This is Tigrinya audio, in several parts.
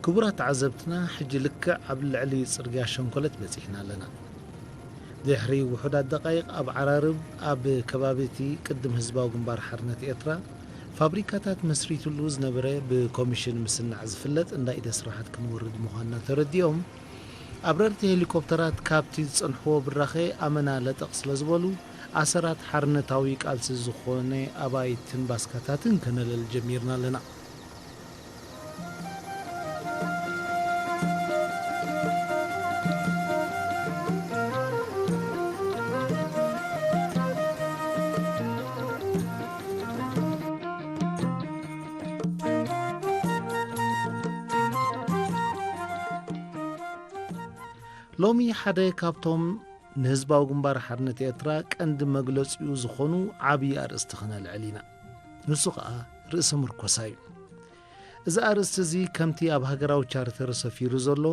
ክቡራት ተዓዘብትና፣ ሕጂ ልክዕ ኣብ ልዕሊ ጽርግያ ሸንኮለት በጺሕና ኣለና። ድሕሪ ውሑዳት ደቃይቕ ኣብ ዓራርብ፣ ኣብ ከባቢ እቲ ቅድም ህዝባዊ ግንባር ሓርነት ኤርትራ ፋብሪካታት መስሪትሉ ዝነበረ ብኮሚሽን ምስናዕ ዝፍለጥ እንዳ ኢደ ስራሓት ክንወርድ ምዃንና ተረዲኦም፣ ኣብረርቲ ሄሊኮፕተራት ካብቲ ዝጸንሕዎ ብራኸ ኣመና ለጠቕ ስለ ዝበሉ፣ ኣሰራት ሓርነታዊ ቃልሲ ዝኾነ ኣባይትን ባስካታትን ከነለል ጀሚርና ኣለና። ሎሚ ሓደ ካብቶም ንህዝባዊ ግንባር ሓርነት ኤርትራ ቀንዲ መግለጺኡ ዝኾኑ ዓብዪ ኣርእስቲ ክነልዕል ኢና። ንሱ ኸኣ ርእሰ ምርኮሳ እዩ። እዚ ኣርእስቲ እዚ ከምቲ ኣብ ሃገራዊ ቻርተር ሰፊሩ ዘሎ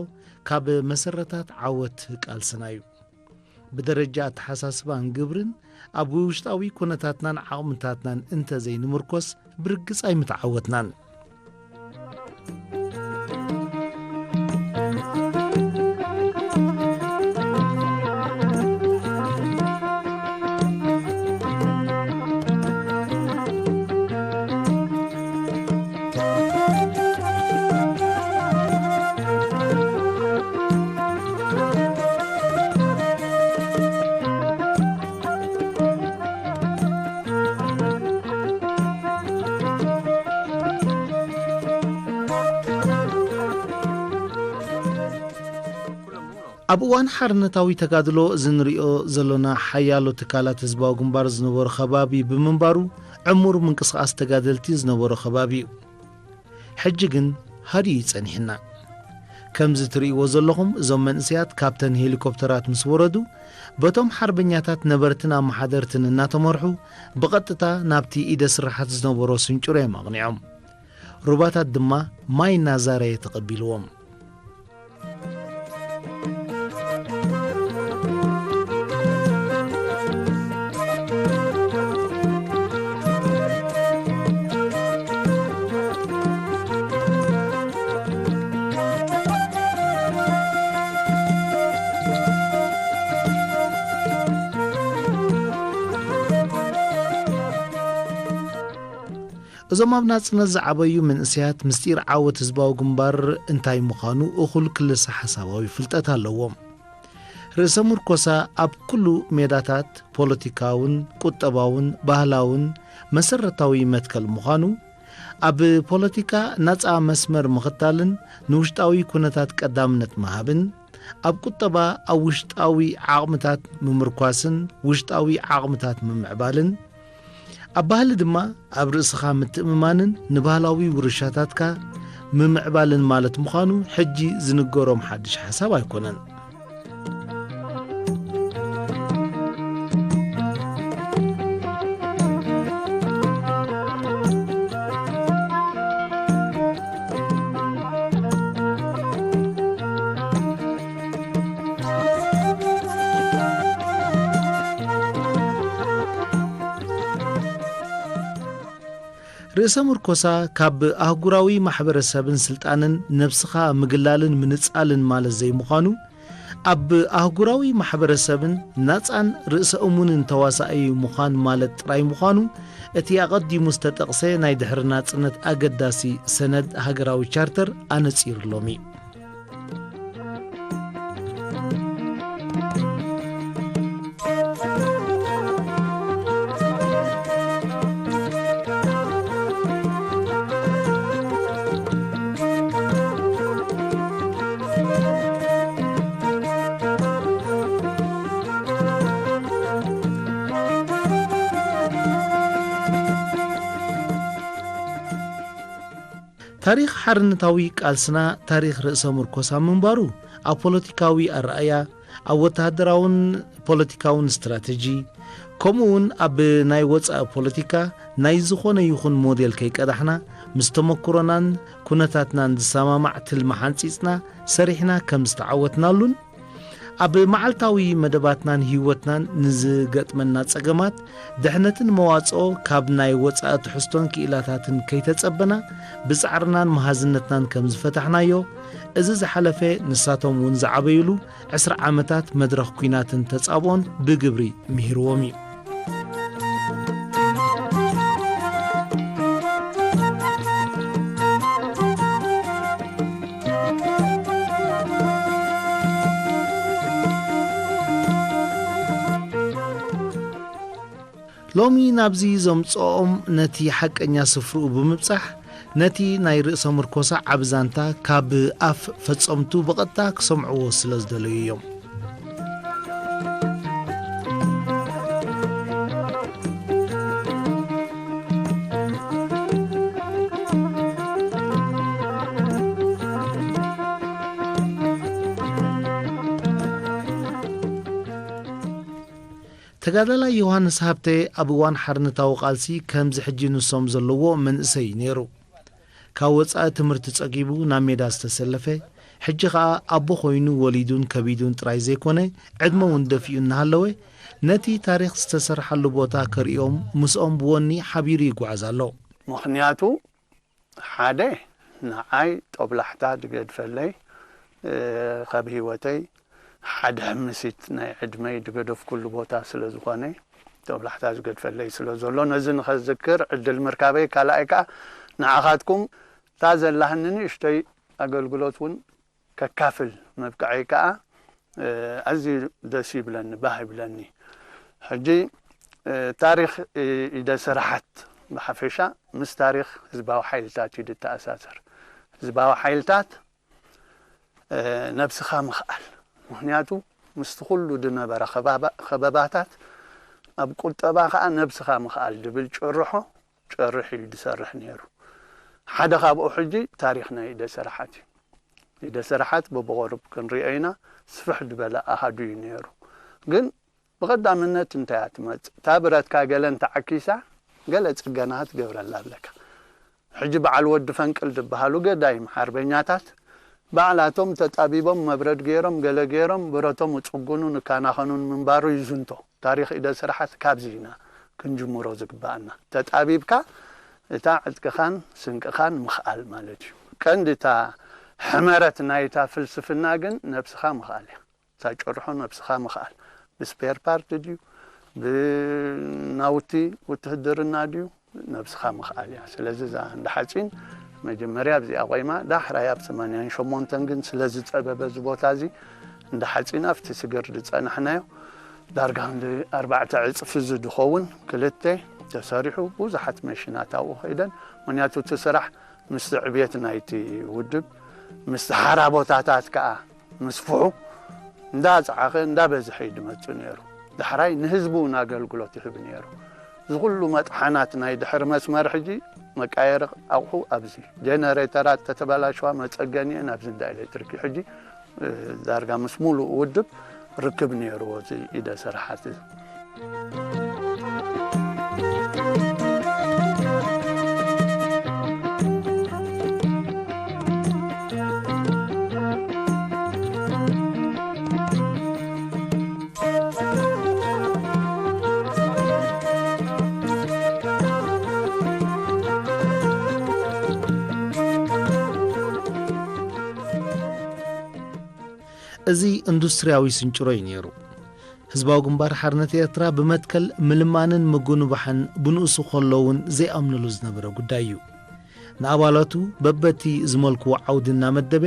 ካብ መሰረታት ዓወት ቃልስና እዩ። ብደረጃ ኣተሓሳስባን ግብርን ኣብ ውሽጣዊ ኩነታትናን ዓቕምታትናን እንተዘይንምርኮስ ብርግጽ ኣይምተዓወትናን። ኣብ እዋን ሓርነታዊ ተጋድሎ እዚ ንሪኦ ዘሎና ሓያሎ ትካላት ህዝባዊ ግንባር ዝነበሮ ከባቢ ብምንባሩ፣ ዕሙር ምንቅስቓስ ተጋደልቲ ዝነበሮ ከባቢ እዩ። ሕጂ ግን ሃዲኡ እዩ ጸኒሕና። ከምዚ ትርእይዎ ዘለኹም፣ እዞም መንእሰያት ካብተን ሄሊኮፕተራት ምስ ወረዱ፣ በቶም ሓርበኛታት ነበርትን ኣመሓደርትን እናተመርሑ፣ ብቐጥታ ናብቲ ኢደ ስራሓት ዝነበሮ ስንጭሮ እዮም ኣቕኒዖም። ሩባታት ድማ ማይ እናዛረየ ተቐቢልዎም። እዞም ኣብ ናጽነት ዝዓበዩ መንእሰያት፣ ምስጢር ዓወት ህዝባዊ ግንባር እንታይ ምዃኑ እኹል ክልሰ ሓሳባዊ ፍልጠት ኣለዎም። ርእሰ ምርኮሳ ኣብ ኩሉ ሜዳታት ፖለቲካውን ቁጠባውን ባህላውን መሰረታዊ መትከል ምዃኑ፣ ኣብ ፖለቲካ ናጻ መስመር ምኽታልን ንውሽጣዊ ኩነታት ቀዳምነት ምሃብን፣ ኣብ ቁጠባ ኣብ ውሽጣዊ ዓቕምታት ምምርኳስን ውሽጣዊ ዓቕምታት ምምዕባልን፣ ኣብ ባህሊ ድማ ኣብ ርእስኻ ምትእምማንን ንባህላዊ ውርሻታትካ ምምዕባልን ማለት ምዃኑ ሕጂ ዝንገሮም ሓድሽ ሓሳብ ኣይኮነን። ርእሰ ምርኮሳ ካብ ኣህጉራዊ ማሕበረሰብን ስልጣንን ነብስኻ ምግላልን ምንጻልን ማለት ዘይምዃኑ፣ ኣብ ኣህጉራዊ ማሕበረሰብን ናጻን ርእሰ እሙንን ተዋሳኣይ ምዃን ማለት ጥራይ ምዃኑ፣ እቲ ኣቐዲሙ ዝተጠቕሰ ናይ ድሕሪ ናጽነት ኣገዳሲ ሰነድ ሃገራዊ ቻርተር ኣነጺሩሎም እዩ። ታሪኽ ሓርነታዊ ቃልስና ታሪኽ ርእሰ ምርኮሳ ምንባሩ፣ ኣብ ፖለቲካዊ ኣረኣእያ፣ ኣብ ወተሃደራውን ፖለቲካውን ስትራተጂ፣ ከምኡ እውን ኣብ ናይ ወጻኢ ፖለቲካ ናይ ዝኾነ ይኹን ሞዴል ከይቀዳሕና፣ ምስ ተመክሮናን ኩነታትናን ዝሰማማዕ ትልሚ ሓንጺጽና ሰሪሕና ከም ዝተዓወትናሉን፣ ኣብ መዓልታዊ መደባትናን ህይወትናን ንዝገጥመና ጸገማት፣ ድሕነትን መዋጽኦ ካብ ናይ ወጻኢ ትሕዝቶን ክኢላታትን ከይተጸበና፣ ብጻዕርናን መሃዝነትናን ከም ዝፈታሕናዮ፣ እዚ ዝሓለፈ ንሳቶም እውን ዝዓበዩሉ ዕስራ ዓመታት መድረኽ ኲናትን ተጻብኦን ብግብሪ ምሂርዎም እዩ። ሎሚ ናብዚ ዘምጽኦም ነቲ ሓቀኛ ስፍርኡ ብምብጻሕ፣ ነቲ ናይ ርእሰ ምርኮሳ ዓቢ ዛንታ ካብ ኣፍ ፈጸምቱ ብቐጥታ ክሰምዕዎ ስለ ዝደለዩ እዮም። ተጋዳላይ ዮሃንስ ሃብተ ኣብ እዋን ሓርነታዊ ቃልሲ ከምዚ ሕጂ ንሶም ዘለዎ መንእሰይ እዩ ነይሩ። ካብ ወጻኢ ትምህርቲ ጸጊቡ ናብ ሜዳ ዝተሰለፈ፣ ሕጂ ኸኣ ኣቦ ኾይኑ ወሊዱን ከቢዱን ጥራይ ዘይኮነ፣ ዕድመ እውን ደፊኡ እናሃለወ፣ ነቲ ታሪኽ ዝተሰርሓሉ ቦታ ከርእዮም ምስኦም ብወኒ ሓቢሩ ይጓዓዝ ኣሎ። ምኽንያቱ፣ ሓደ ንዓይ ጦብላሕታ ዝገድፈለይ፣ እ፣ ካብ ህይወተይ ሓደ ሕምሲት ናይ ዕድመይ ዝገደፍኩሉ ቦታ ስለ ዝኾነ፣ ጦብላሕታ ዝገድፈለይ ስለ ዘሎ፣ ነዚ ንኸዝክር ዕድል ምርካበይ፣ ካልኣይ ከኣ ንዓኻትኩም እታ ዘላህኒ ንእሽተይ ኣገልግሎት እውን ከካፍል ምብቅዐይ ከኣ፣ እ፣ ኣዝዩ ደስ ይብለኒ፣ ባህ ይብለኒ። ሕጂ፣ እ፣ ታሪኽ፣ እ፣ ኢደ ስራሓት ብሓፈሻ ምስ ታሪኽ ህዝባዊ ሓይልታት እዩ ዝተኣሳሰር። ህዝባዊ ሓይልታት፣ እ፣ ነብስኻ ምኽኣል። ምኽንያቱ ምስቲ ኩሉ ዝነበረ ከባባ-፣ ከበባታት ኣብ ቁጠባ ከኣ ነብስኻ ምኽኣል ዝብል ጭርሖ ጨርሕ እዩ ዝሰርሕ ነይሩ። ሓደ ካብኡ ሕጂ ታሪኽ ናይ ኢደ ስራሓት እዩ። ኢደ ስራሓት በብቑሩብ ክንሪኦ ኢና፣ ስፍሕ ዝበለ ኣሃዱ እዩ ነይሩ። ግን ብቐዳምነት እንታይ እያ ትመጽእ? እታ ብረትካ ገለ እንተዓኪሳ፣ ገለ ጽገና ትገብረላ ኣለካ። ሕጂ በዓል ወዲ ፈንቅል ዝበሃሉ ገዳይም ሓርበኛታት፣ ባዕላቶም ተጣቢቦም፣ መብረድ ገይሮም፣ ገለ ገይሮም፣ ብረቶም እጽጉኑን እካናኸኑን ምንባሩ ይዝንቶ። ታሪኽ ኢደ ስራሓት ካብዚ ኢና ክንጅምሮ ዝግባኣና። ተጣቢብካ እታ ዕጥቅኻን ስንቅኻን ምኽኣል ማለት እዩ። ቀንዲ እታ ሕመረት ናይታ ፍልስፍና ግን ነብስኻ ምኽኣል እያ። እታ ጭርሖ ነብስኻ ምኽኣል። ብስፔር ፓርት ድዩ? ብናውቲ ውትህድርና ድዩ? ነብስኻ ምኽኣል እያ። ስለዚ እዛ እንዳ ሓጺን መጀመርያ ኣብዚኣ ቆይማ፣ ዳሕራይ ኣብ ሰማንያን ሸሞንተን ግን ስለ ዝጸበበ እዚ ቦታ እዚ፣ እንዳ ሓጺን ኣብቲ ስግር ዝጸናሕናዮ ዳርጋ ክንዲ ኣርባዕተ ዕጽፊ ዝኸውን ክልተ ተሰሪሑ፣ ብዙሓት መሽናት ኣብኡ ከይደን። ምኽንያቱ እቲ ስራሕ ምስቲ ዕብየት ናይቲ ውድብ፣ ምስቲ ሓራ ቦታታት ከኣ ምስፍሑ እንዳጸዓኸ እንዳበዝሐ እዩ ዝመጽእ ነይሩ። ዳሕራይ ንህዝቢ እውን ኣገልግሎት ይህብ ነይሩ። እዚ ኩሉ መጥሓናት ናይ ድሕሪ መስመር ሕጂ መቃየሪ ኣቑሑ ኣብዚ ጀነሬተራት ተተበላሸዋ መጸገኒአን ኣብዚ እንዳ ኤሌክትሪክ እዩ። ሕጂ፣ እ፣ ዳርጋ ምስ ሙሉእ ውድብ ርክብ ነይርዎ እዚ ኢደ ስራሓት እዚ። እዚ ኢንዱስትርያዊ ስንጭሮ እዩ ነይሩ። ህዝባዊ ግንባር ሓርነት ኤርትራ ብመትከል ምልማንን ምጉንባሕን ብንኡሱ ከሎ እውን ዘይኣምነሉ ዝነበረ ጉዳይ እዩ። ንኣባላቱ በበቲ ዝመልክዎ ዓውዲ እናመደበ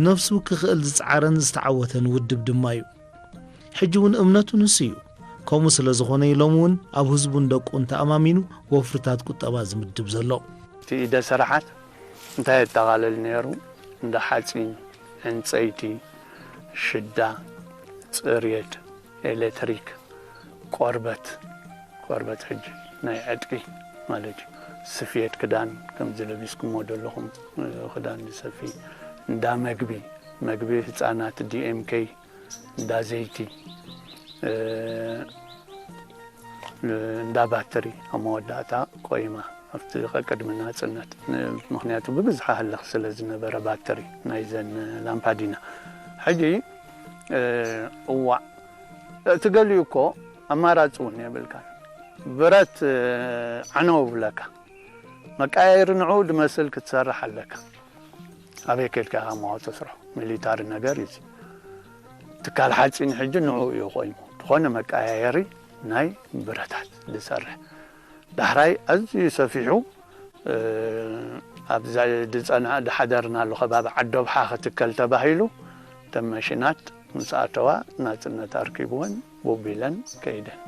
ነፍሱ ክኽእል ዝጸዓረን ዝተዓወተን ውድብ ድማ እዩ። ሕጂ እውን እምነቱ ንሱ እዩ። ከምኡ ስለ ዝኾነ እዩ ሎሚ እውን ኣብ ህዝቡን ደቁን ተኣማሚኑ ወፍርታት ቁጠባ ዝምድብ ዘሎ። እቲ ኢደ ስራሓት እንታይ የጠቓልል ነይሩ? እንዳ ሓጺን፣ ዕንጸይቲ፣ ሽዳ፣ ጽሬት፣ ኤሌክትሪክ፣ ቆርበት፣ ቆርበት ሕጂ ናይ ዕጥቂ ማለት እዩ። ስፌት ክዳን ከምዚ ለቢስኩሞ ዘለኹም፣ እ፣ ክዳን ዝሰፊ፣ እንዳ መግቢ፣ መግቢ ህጻናት፣ ዲ ኤም ኬ፣ እንዳ ዘይቲ፣ እ፣ እንዳ ባትሪ ኣብ መወዳእታ ቆይማ፣ ኣብቲ ቅድሚ ናጽነት፣ ን-፣ ምኽንያቱ ብብዝሒ ሃልኽ ስለ ዝነበረ ባትሪ ናይዘን ላምፓዲና። ሕጂ እዋዕ፣ እቲ ገሊኡ እኮ ኣማራፂ እውን የብልካን። ብረት ዓነው ብለካ፣ መቃየሪ ንዕኡ ድመስል ክትሰርሕ ኣለካ። ኣበይ ከድካ ኢኻ መዋቶ ስርሑ? ሚሊታሪ ነገር እዩ። ትካል ሓፂን ሕጂ ንዕኡ እዩ ኮይኑ ዝኾነ መቃየሪ ናይ ብረታት ዝሰርሕ። ዳሕራይ ኣዝዩ ሰፊሑ ኣብዛ ድፀና ድሓደርናሉ ከባቢ ዓዶብሓ ክትከል ተባሂሉ፣ እተን መሽናት ምስ ኣተዋ ናፅነት ኣርኪብወን ቡብ ኢለን ከይደን።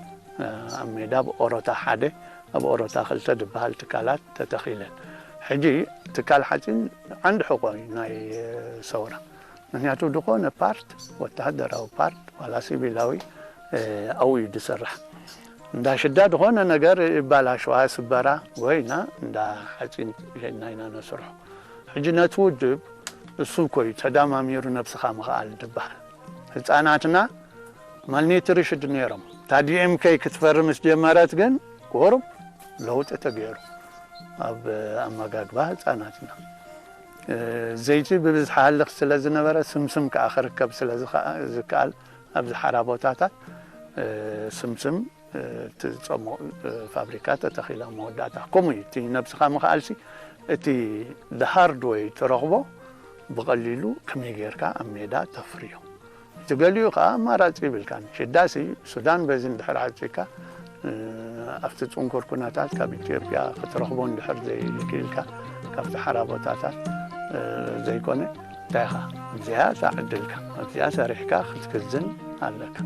ኣብ ሜዳ ኣብ ኦሮታ ሓደ፣ ኣብ ኦሮታ ክልተ ድበሃል ትካላት ተተኺለን። ሕጂ ትካል ሓፂን ዓንዲ ሕቆ እዩ ናይ ሰውራ። ምክንያቱ ዝኾነ ፓርት፣ ወተሃደራዊ ፓርት ዋላ ሲቪላዊ ኣብኡ እዩ ዝስራሕ። እንዳ ሽዳ ዝኾነ ነገር ይባላሸዋ፣ ስበራ ወይና እንዳ ሓፂን ሸድና ኢና ነስርሖ። ሕጂ ነቲ ውድብ እሱ እኮ እዩ ተዳማሚሩ ነብስኻ ምኽኣል ዝበሃል። ህፃናትና ማልኒትሪሽድ ነይሮም። እታ ዲኤምኬ ክትፈርም ምስ ጀመረት ግን ቁሩብ ለውጢ ተገይሩ ኣብ ኣመጋግባ ህፃናትና። ዘይቲ ብብዝሒ ሃልኽ ስለ ዝነበረ ስምስም ከዓ ክርከብ ስለ ዝከኣል ኣብዚ ሓራ ቦታታት ስምስም ትፀሞ ፋብሪካ ተተኺላ መወዳእታ። ከምኡ እዩ እቲ ነብስኻ ምኽኣልሲ፣ እቲ ሃርድወይ ትረኽቦ ብቐሊሉ ከመይ ጌርካ ኣብ ሜዳ ተፍርዮ። እቲ ገሊኡ ከዓ ኣማራፂ ይብልካን። ሽዳሲ ሱዳን በዚ እንድሕር ዓፂካ ኣብቲ ፅንኩር ኩነታት ካብ ኢትዮጵያ ክትረኽቦ እንድሕር ዘይክኢልካ ካብቲ ሓራ ቦታታት ዘይኮነ እንታይ ኢኻ ኣብዚኣ እታ ዕድልካ ኣብዚኣ ሰሪሕካ ክትክዝን ኣለካ።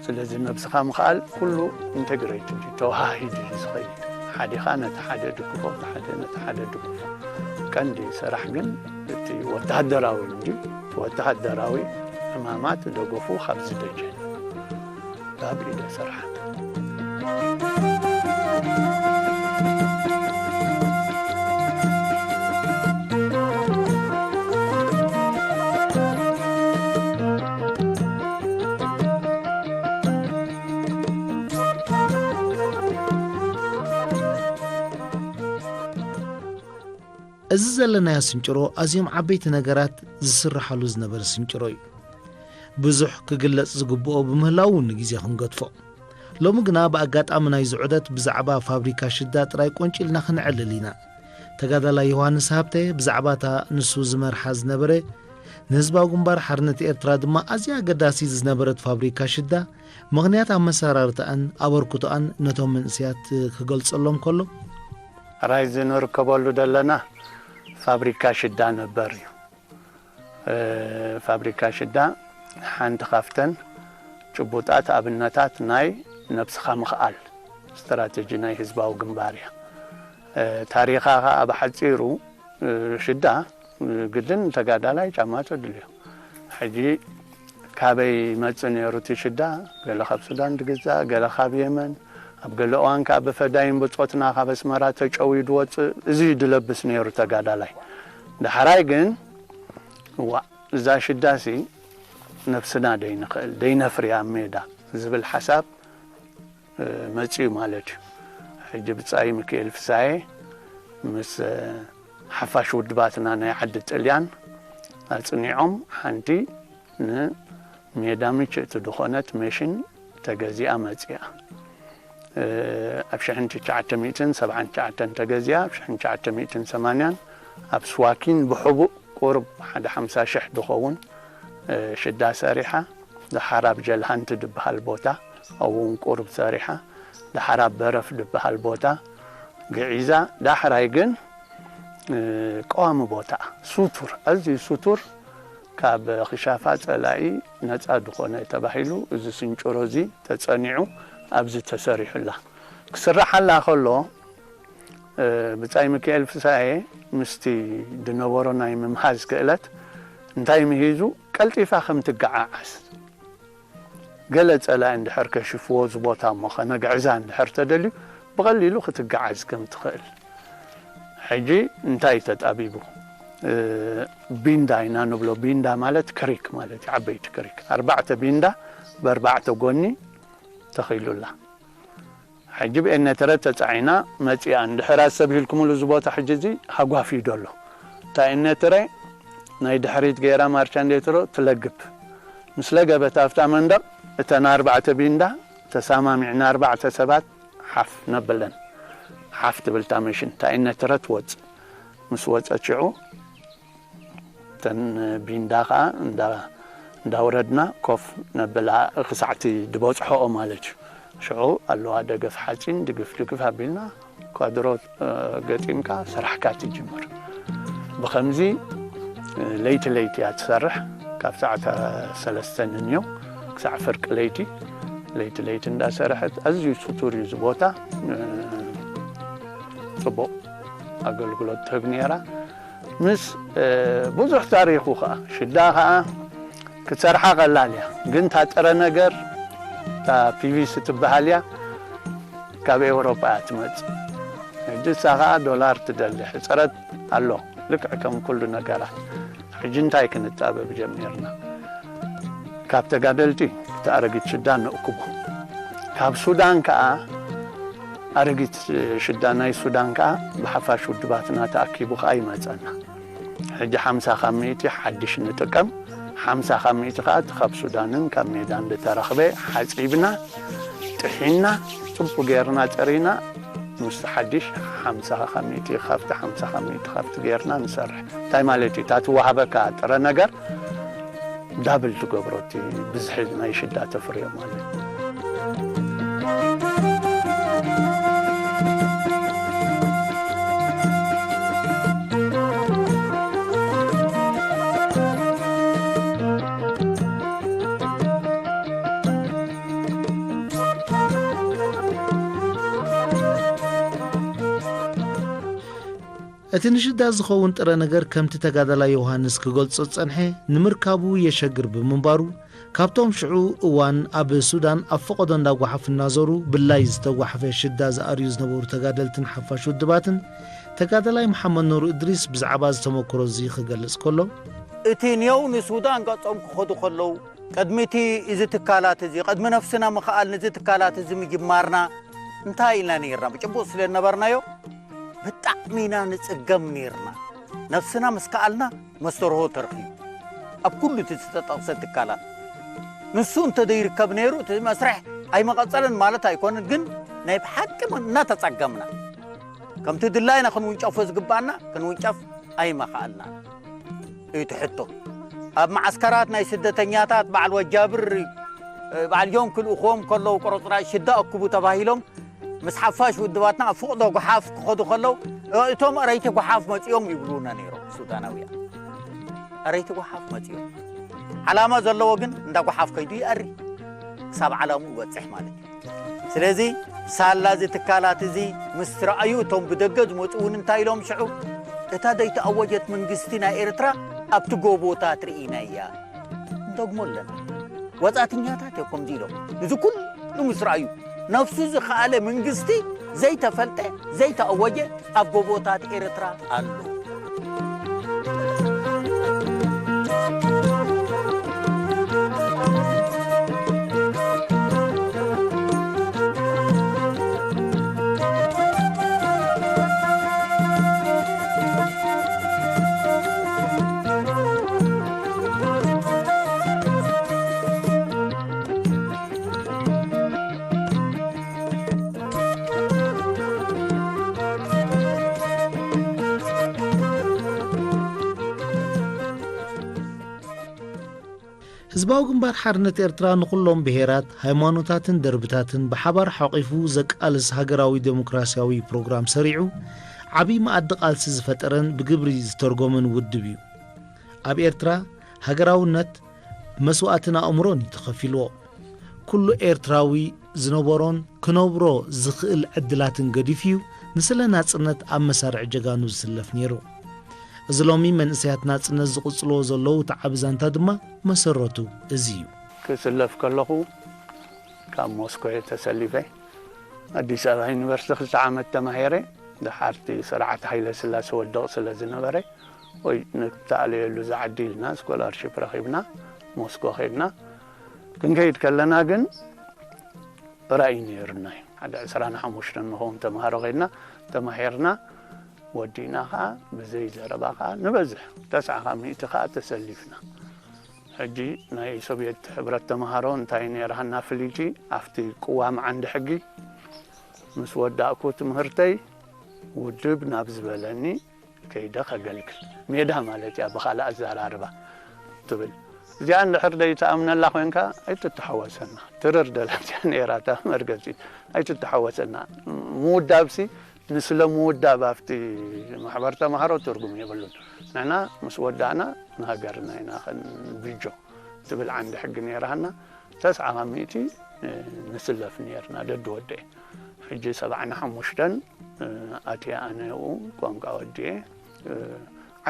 ስለዚ ነብስኻ ምኽኣል ኩሉ ኢንተግሬትድ እዩ፣ ተወሃሂዱ እዩ ዝኸይድ። ሓዲኻ ነቲ ሓደ ድግፎ፣ እቲ ሓደ ነቲ ሓደ ድግፎ። ቀንዲ ስራሕ ግን እቲ ወተሃደራዊ እንድዩ። ወተሃደራዊ ዕማማት ደገፉ ካብዚ ደጀን ካብ ኢደ ስራሓት። እዚ ዘለናዮ ስንጭሮ ኣዝዮም ዓበይቲ ነገራት ዝስርሓሉ ዝነበረ ስንጭሮ እዩ። ብዙሕ ክግለጽ ዝግብኦ ብምህላው እውን ንግዜ ክንገድፎ። ሎሚ ግና ብኣጋጣሚ ናይዚ ዑደት ብዛዕባ ፋብሪካ ሽዳ ጥራይ ቆንጪልና ክንዕልል ኢና። ተጋዳላይ ዮሃንስ ሃብተ ብዛዕባ እታ ንሱ ዝመርሓ ዝነበረ፣ ንህዝባዊ ግንባር ሓርነት ኤርትራ ድማ ኣዝያ ኣገዳሲት ዝነበረት ፋብሪካ ሽዳ፣ ምኽንያት ኣመሰራርታኣን ኣበርክቶኣን ነቶም መንእሰያት ክገልጸሎም ከሎ፣ ሕራይ እዚ ንርከበሉ ዘለና ፋብሪካ ሽዳ ነበር እዩ። እ፣ ፋብሪካ ሽዳ ሓንቲ ካብተን ጭቡጣት ኣብነታት ናይ ነብስኻ ምኽኣል ስትራተጂ ናይ ህዝባዊ ግንባር እያ። እ፣ ታሪኻ ኸኣ ብሓጺሩ፣ እ፣ ሽዳ፣ እ፣ ግድን ተጋዳላይ ጫማ ተድልዮ። ሕጂ ካበይ ይመጽእ ነይሩ እቲ ሽዳ? ገለ ካብ ሱዳን ድግዛእ፣ ገለ ካብ የመን፣ ኣብ ገለ እዋን ከኣ ብፈዳይን ብጾትና ካብ ኣስመራ ተጨውዩ ድወጽእ፣ እዚ እዩ ድለብስ ነይሩ ተጋዳላይ። ዳሕራይ ግን፣ እዋእ፣ እዛ ሽዳሲ ነብስና ደይንኽእል፣ ደይነፍርያ ኣብ ሜዳ ዝብል ሓሳብ፣ እ፣ መጺኡ ማለት እዩ። ሕጂ ብጻይ ሚካኤል ፍሳዬ ምስ፣ እ፣ ሓፋሽ ውድባትና ናይ ዓዲ ጥልያን ኣጽኒዖም ሓንቲ ንሜዳ ምችእቲ ዝኾነት መሽን ተገዚኣ መጺኣ። እ፣ ኣብ ሽሕን ትሽዓተ ሚእትን ሰብዓን ትሽዓተን ተገዚኣ፣ ኣብ ሽሕን ትሽዓተ ሚእትን ሰማንያን ኣብ ስዋኪን ብሕቡእ ቁሩብ ሓደ ሓምሳ ሽሕ ድኸውን፣ እ፣ ሽዳ ሰሪሓ። ደሓር ኣብ ጀልሃንቲ ድበሃል ቦታ ኣብኡ እውን ቁሩብ ሰሪሓ። ደሓር ኣብ በረፍ ድበሃል ቦታ ግዒዛ። ዳሕራይ ግን፣ እ፣ ቀዋሚ ቦታ፣ ስቱር፣ ኣዝዩ ስቱር፣ ካብ ክሻፋ ጸላኢ ነጻ ዝኾነ ተባሂሉ፣ እዚ ስንጭሮ እዚ ተጸኒዑ ኣብዚ ተሰሪሑላ። ክስራሓላ ከሎ፣ እ፣ ብጻይ ሚካኤል ፍሳዬ ምስቲ ዝነበሮ ናይ ምምሃዝ ክእለት እንታይ ምሂዙ፣ ቀልጢፋ ከም ትገዓዓዝ፣ ገለ ጸላኢ እንድሕር ከሽፍዎ፣ እዚ ቦታ እሞ ከነግዕዛ እንድሕር ተደልዩ፣ ብቐሊሉ ክትገዓዝ ከም ትኽእል። ሕጂ እንታይ ተጣቢቡ? እ፣ ቢንዳ ኢና ንብሎ። ቢንዳ ማለት ክሪክ ማለት እዩ፣ ዓበይቲ ክሪክ። ኣርባዕተ ቢንዳ ብኣርባዕተ ጎኒ ተኺሉላ። ሕጂ ብኤነትረ ተጻዒና መጺኣ። እንድሕር ኣሰብ ኢልኩምሉ፣ እዚ ቦታ ሕጂ እዚ ሃጓፍ እዩ ደሎ። እታ ኤነትረ ናይ ድሕሪት ገይራ ማርቻንዴትሮ ትለግብ። ምስ ለገበት ኣብታ መንደቕ፣ እተን ኣርባዕተ ቢንዳ ተሰማሚዕና፣ ኣርባዕተ ሰባት ሓፍ ነብለን። ሓፍ ትብል እታ መሽን፣ እታ ኤነትረ ትወጽእ። ምስ ወጸት ሽዑ፣ እተን ቢንዳ ኸኣ እንዳ-፣ እንዳውረድና ኮፍ ነብላ፣ ክሳዕቲ ድበጽሖኦ ማለት እዩ። ሽዑ ኣለዋ ደገፍ ሓጺን፣ ድግፍ ድግፍ ኣቢልና፣ ኳድሮ፣ እ፣ ገጢምካ ስራሕካ ትጅምር። ብኸምዚ፣ እ፣ ለይቲ ለይቲ እያ ትሰርሕ። ካብ ሰዓት ሰለስተ ንንዮ ክሳዕ ፍርቂ ለይቲ፣ ለይቲ ለይቲ እንዳሰርሐት፣ ኣዝዩ ስቱር እዩ እዚ ቦታ። እ፣ ጽቡቕ ኣገልግሎት ትህብ ነይራ። ምስ፣ እ፣ ብዙሕ ታሪኹ ኸኣ፣ ሽዳ ኸኣ ክትሰርሓ ቀላል እያ፣ ግን እታ ጥረ ነገር፣ እታ ፒ ቪ ሲ ትበሃል እያ፣ ካብ ኤውሮጳ እያ ትመጽእ። ሕጂ እሳ ኸኣ ዶላር ትደሊ፣ ሕጽረት ኣሎ፣ ልክዕ ከም ኩሉ ነገራት። ሕጂ እንታይ ክንጣበብ ጀሚርና? ካብ ተጋደልቲ እቲ ኣረጊት ሽዳ ነእክቦ። ካብ ሱዳን ከኣ ኣረጊት ሽዳ ናይ ሱዳን ከኣ ብሓፋሽ ውድባትና ተኣኪቡ ከኣ ይመጸና። ሕጂ ሓምሳ ካብ ሚእቲ ሓድሽ ንጥቀም፣ ሓምሳ ካብ ሚእቲ ከኣ እቲ ካብ ሱዳንን ካብ ሜዳን ዝተረኽበ ሓጺብና፣ ጥሒና፣ ጽቡቕ ጌርና ጸሪና፣ ምስ ሓድሽ ሓምሳ ካብ ሚእቲ ካብቲ ሓምሳ ካብ ሚእቲ ካብቲ ጌርና ንሰርሕ። እንታይ ማለት እዩ? እታ ትወሃበካ ጥረ ነገር ዳብል ትገብሮ፣ እቲ ብዝሒ ናይ ሽዳ ተፍርዮ ማለት እዩ። እቲ ንሽዳ ዝኸውን ጥረ ነገር፣ ከምቲ ተጋዳላይ ዮሃንስ ክገልጾ ዝጸንሐ፣ ንምርካቡ የሸግር ብምንባሩ፣ ካብቶም ሽዑ እዋን ኣብ ሱዳን ኣብ ፈቐዶ እንዳጓሓፉ እናዞሩ ብላይ ዝተጓሓፈ ሽዳ ዝኣርዩ ዝነበሩ ተጋደልትን ሓፋሽ ውድባትን፣ ተጋዳላይ መሓመድ ኑር እድሪስ ብዛዕባ እዚ ተመክሮ እዚ ክገልጽ ከሎ፣ እቲ ኔው ንሱዳን ገጾም ክኸዱ ከለዉ፣ ቅድሚ እቲ እዚ ትካላት እዚ፣ ቅድሚ ነፍስና ምኽኣል ነዚ ትካላት እዚ ምጅማርና፣ እንታይ ኢልና ነይርና? ብጭቡጥ ስለ ዝነበርናዮ፣ ብጣዕሚ ኢና ንጽገም ነይርና። ነፍስና ምስ ከኣልና መስተርሆ ተረኺቡ። ኣብ ኩሉ እቲ ዝተጠቕሰ ትካላት። ንሱ እንተ ዘይርከብ ነይሩ፣ እቲ መስርሕ ኣይመቐጸለን ማለት ኣይኮነን፣ ግን ናይ ብሓቂ እናተጸገምና። ከምቲ ድላይና ክንውንጨፎ ዝግባኣና፣ ክንውንጨፍ ኣይመኸኣልናን። እዩ እቲ ሕቶ። ኣብ መዓስከራት ናይ ስደተኛታት በዓል ወጃብር፣ እ፣ በዓል ጆን ክልእኽዎም ከለዉ ቁርጽራጭ ሽዳ ኣክቡ ተባሂሎም ምስ ሓፋሽ ውድባትና ኣብ ፍቕዶ ጓሓፍ ክኸዱ ከለዉ፣ እ፣ እቶም ኣረይቲ ጓሓፍ መጺኦም ይብሉና ነይሮም ሱዳናውያን። ኣረይቲ ጓሓፍ መጺኦም። ዓላማ ዘለዎ ግን እንዳ ጓሓፍ ከይዱ ይኣሪ። ክሳብ ዓላምኡ ይበጽሕ ማለት እዩ። ስለዚ ሳላ እዚ ትካላት እዚ ምስ ረኣዩ እቶም ብደገ ዝመጹ እውን እንታይ ኢሎም ሽዑ? እታ ዘይተኣወጀት መንግስቲ ናይ ኤርትራ ኣብቲ ጎቦታት ርኢናያ። እንደግሞ ኣለና። ወጻእተኛታት እዮም ከምዚ ኢሎም። እዚ ኩሉ ምስ ረኣዩ ነፍሱ ዝኸኣለ መንግስቲ ዘይተፈልጠ ዘይተኣወጀ ኣብ ጎቦታት ኤርትራ ኣሎ። ህዝባዊ ግንባር ሓርነት ኤርትራ ንኹሎም ብሄራት፣ ሃይማኖታትን ደርብታትን ብሓባር ሓቒፉ ዘቃልስ ሃገራዊ ዴሞክራስያዊ ፕሮግራም ሰሪዑ፣ ዓቢ መኣዲ ቃልሲ ዝፈጠረን ብግብሪ ዝተርጎመን ውድብ እዩ። ኣብ ኤርትራ ሃገራውነት መስዋእትን ኣእምሮን እዩ ተኸፊልዎ። ኩሉ ኤርትራዊ ዝነበሮን ክነብሮ ዝኽእል ዕድላትን ገዲፉ እዩ ንስለ ናጽነት ኣብ መሳርዕ ጀጋኑ ዝስለፍ ነይሩ። እዚ ሎሚ መንእሰያት ናጽነት ዝቕጽልዎ ዘለዉ እቲ ዓቢ ዛንታ ድማ መሰረቱ እዚ እዩ። ክስለፍ ከለኹ ካብ ሞስኮ እየ ተሰሊፈ። ኣዲስ ኣበባ ዩኒቨርሲቲ ክልተ ዓመት ተማሂረ። ደሓርቲ ስርዓት ሃይለ ስላሴ ወድቕ ስለ ዝነበረ፣ ወይ ንክተኣለየሉ ዝዓዲ ኢልና ስኮላርሺፕ ረኺብና ሞስኮ ኸድና። ክንከይድ ከለና ግን ራእይ ነይሩና እዩ። ሓደ ዕስራን ሓሙሽተን ንኸውን ተምሃሮ ኸድና ተማሂርና ወዲእና ኸዓ ብዘይ ዘረባ ኸዓ ንበዝሕ ተስዓ ካብ ሚእቲ ኸዓ ተሰሊፍና። ሕጂ ናይ ሶቪየት ሕብረት ተምሃሮ እንታይ ነይርሃና ፍልይቲ ኣብቲ ቅዋም ዓንዲ ሕጊ ምስ ወዳእኩ ትምህርተይ ውድብ ናብ ዝበለኒ ከይደ ከገልግል ሜዳ ማለት እያ ብኻልእ ኣዘራርባ ትብል። እዚኣ እንድሕር ደይተኣምነላ ኮንካ ኣይትተሓወሰና። ትርር ደላ እዚኣ ነይራ እታ መርገጺት። ኣይትተሓወሰና። ምውዳብሲ ንስለ ምውዳብ ኣብቲ ማሕበር ተምሃሮ ትርጉም የብሉን። ንሕና ምስ ወዳእና ንሃገርና ኢና ከንብጆ ትብል ዓንዲ ሕጊ ነይራና። ተስዓ ካብ ሚእቲ ንስለፍ ነይርና ደዲ ወደይ። ሕጂ ሰብዓን ሓሙሽተን ኣትየ ኣነ ኡ ቋንቋ ወድየ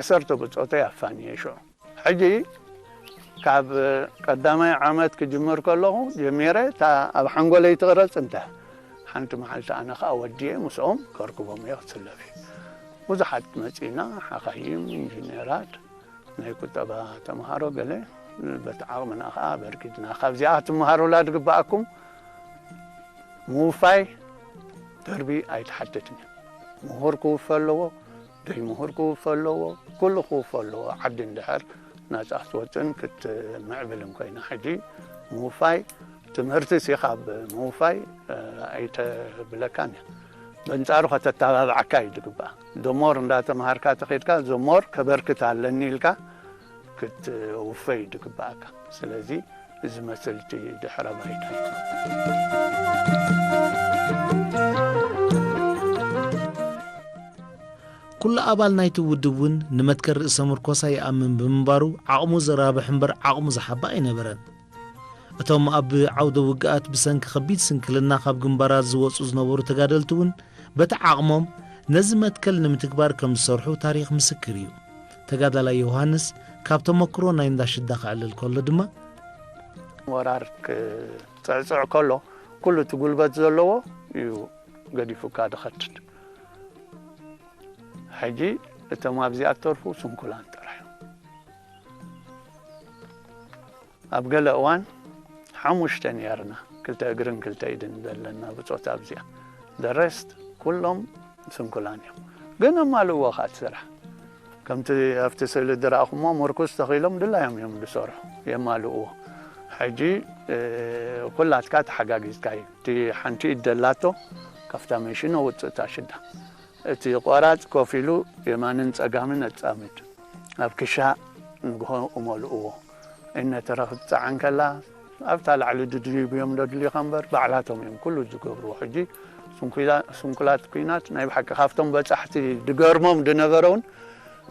ዓሰርተ ብጾተይ ኣፋንየ ሽዑ። ሕጂ ካብ ቀዳማይ ዓመት ክጅምር ከለኹ ጀሚረ እታ ኣብ ሓንጎለይ ትቕረጽ እንተ ሓንቲ መዓልቲ ኣነ ኸኣ ወድየ ምስኦም ከርክቦም እየ ክስለፍ እየ። ብዙሓት መጺና ሓኻይም፣ ኢንጂነራት፣ ናይ ቁጠባ ተምሃሮ ገለ በቲ ዓቕምና ኸኣ ኣበርኪትና። ካብዚኣ ክትምሃሩላ ዝግብኣኩም ምውፋይ ደርቢ ኣይትሓትትን እዩ። ምሁር ክውፈ ኣለዎ፣ ዘይምሁር ክውፈ ኣለዎ፣ ኩሉ ክውፈ ኣለዎ። ዓዲ እንድሕር ናጻ ክትወጽእን ክትምዕብልን ኮይና። ሕጂ ምውፋይ ትምህርቲ ሲ ካብ ምውፋይ ኣይተብለካን እያ። በንጻሩ ከተተባብዓካ እዩ ዝግባእ። ዘሞር እንዳተምሃርካ ተኸድካ ዘሞር ከበርክት ኣለኒ ኢልካ ክትውፈይ እዩ ዝግባእካ። ስለዚ እዚ መስልቲ ድሕረ ባይታ እዩ። ኩሉ ኣባል ናይቲ ውድብ እውን ንመትከል ርእሰ ምርኮሳ ይኣምን ብምንባሩ ዓቕሙ ዘራብሕ እምበር ዓቕሙ ዝሓባ ኣይነበረን። እቶም ኣብ ዓውደ ውግኣት ብሰንኪ ከቢድ ስንክልና ካብ ግንባራት ዝወጹ ዝነበሩ ተጋደልቲ እውን በቲ ዓቕሞም ነዚ መትከል ንምትግባር ከም ዝሰርሑ ታሪኽ ምስክር እዩ። ተጋዳላይ ዮሃንስ ካብ ተመክሮ ናይ እንዳ ሽዳ ከዕልል ከሎ ድማ፣ ወራር ክጽዕጽዕ ከሎ ኩሉ እቲ ጉልበት ዘለዎ እዩ ገዲፉካ ዝኸትድ። ሕጂ እቶም ኣብዚኣ እተርፉ ስንኩላን ጥራሕ እዮም። ኣብ ገለ እዋን ሓሙሽተ ነርና፣ ክልተ እግርን ክልተ ኢድን ዘለና ብጾት ኣብዚኣ። The rest ኩሎም ስንኩላን እዮም። ግን ኣማልእዎ ኸኣ እቲ ስራሕ። ከምቲ ኣብቲ ስእሊ ዝረኣኹሞ ምርኩስ ተኺሎም ድላዮም እዮም ዝሰርሑ፣ የማልእዎ። ሕጂ ኩላትካ ተሓጋጊዝካ እዩ። እቲ ሓንቲ ኢድ ደላቶ ካብታ መሽን ኣውጽእ እታ ሽዳ። እቲ ቆራጽ ኮፍ ኢሉ የማንን ጸጋምን ኣጻምድ። ኣብ ክሻ ንግሆ እመልእዎ። እነተረኽብ ትጸዓን ከላ ኣብታ ላዕሊ ድድሪቡ እዮም ደድልኻ እምበር ባዕላቶም እዮም ኩሉ ዝገብርዎ። ሕጂ ስንኩላ-፣ ስንኩላት ኲናት ናይ ብሓቂ ካብቶም በጻሕቲ ድገርሞም ድነበረ እውን፣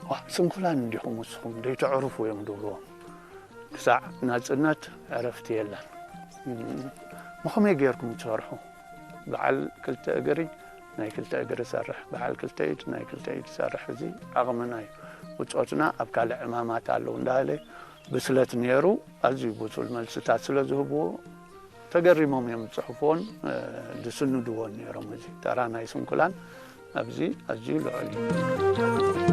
"ዋ፣ ስንኩላን እንዲኹም ንስኹም፣ ደይተዕርፉ" እዮም ድብልዎም። ክሳዕ ናጽነት ዕረፍቲ የለን። እም፣ ብኸመይ ጌርኩም ትሰርሑ? በዓል ክልተ እግሪ ናይ ክልተ እግሪ ሰርሕ፣ በዓል ክልተ ኢድ ናይ ክልተ ኢድ ሰርሕ። እዚ ዓቕምና እዩ። ብጾትና ኣብ ካልእ ዕማማት ኣለዉ እንዳበለ ብስለት ነይሩ። ኣዝዩ ብሱል መልስታት ስለ ዝህብዎ ተገሪሞም እዮም ዝጽሕፍዎን፣ እ፣ ዝስንድዎን ነይሮም። እዚ ተራ ናይ ስንኩላን ኣብዚ ኣዝዩ ልዑል እዩ።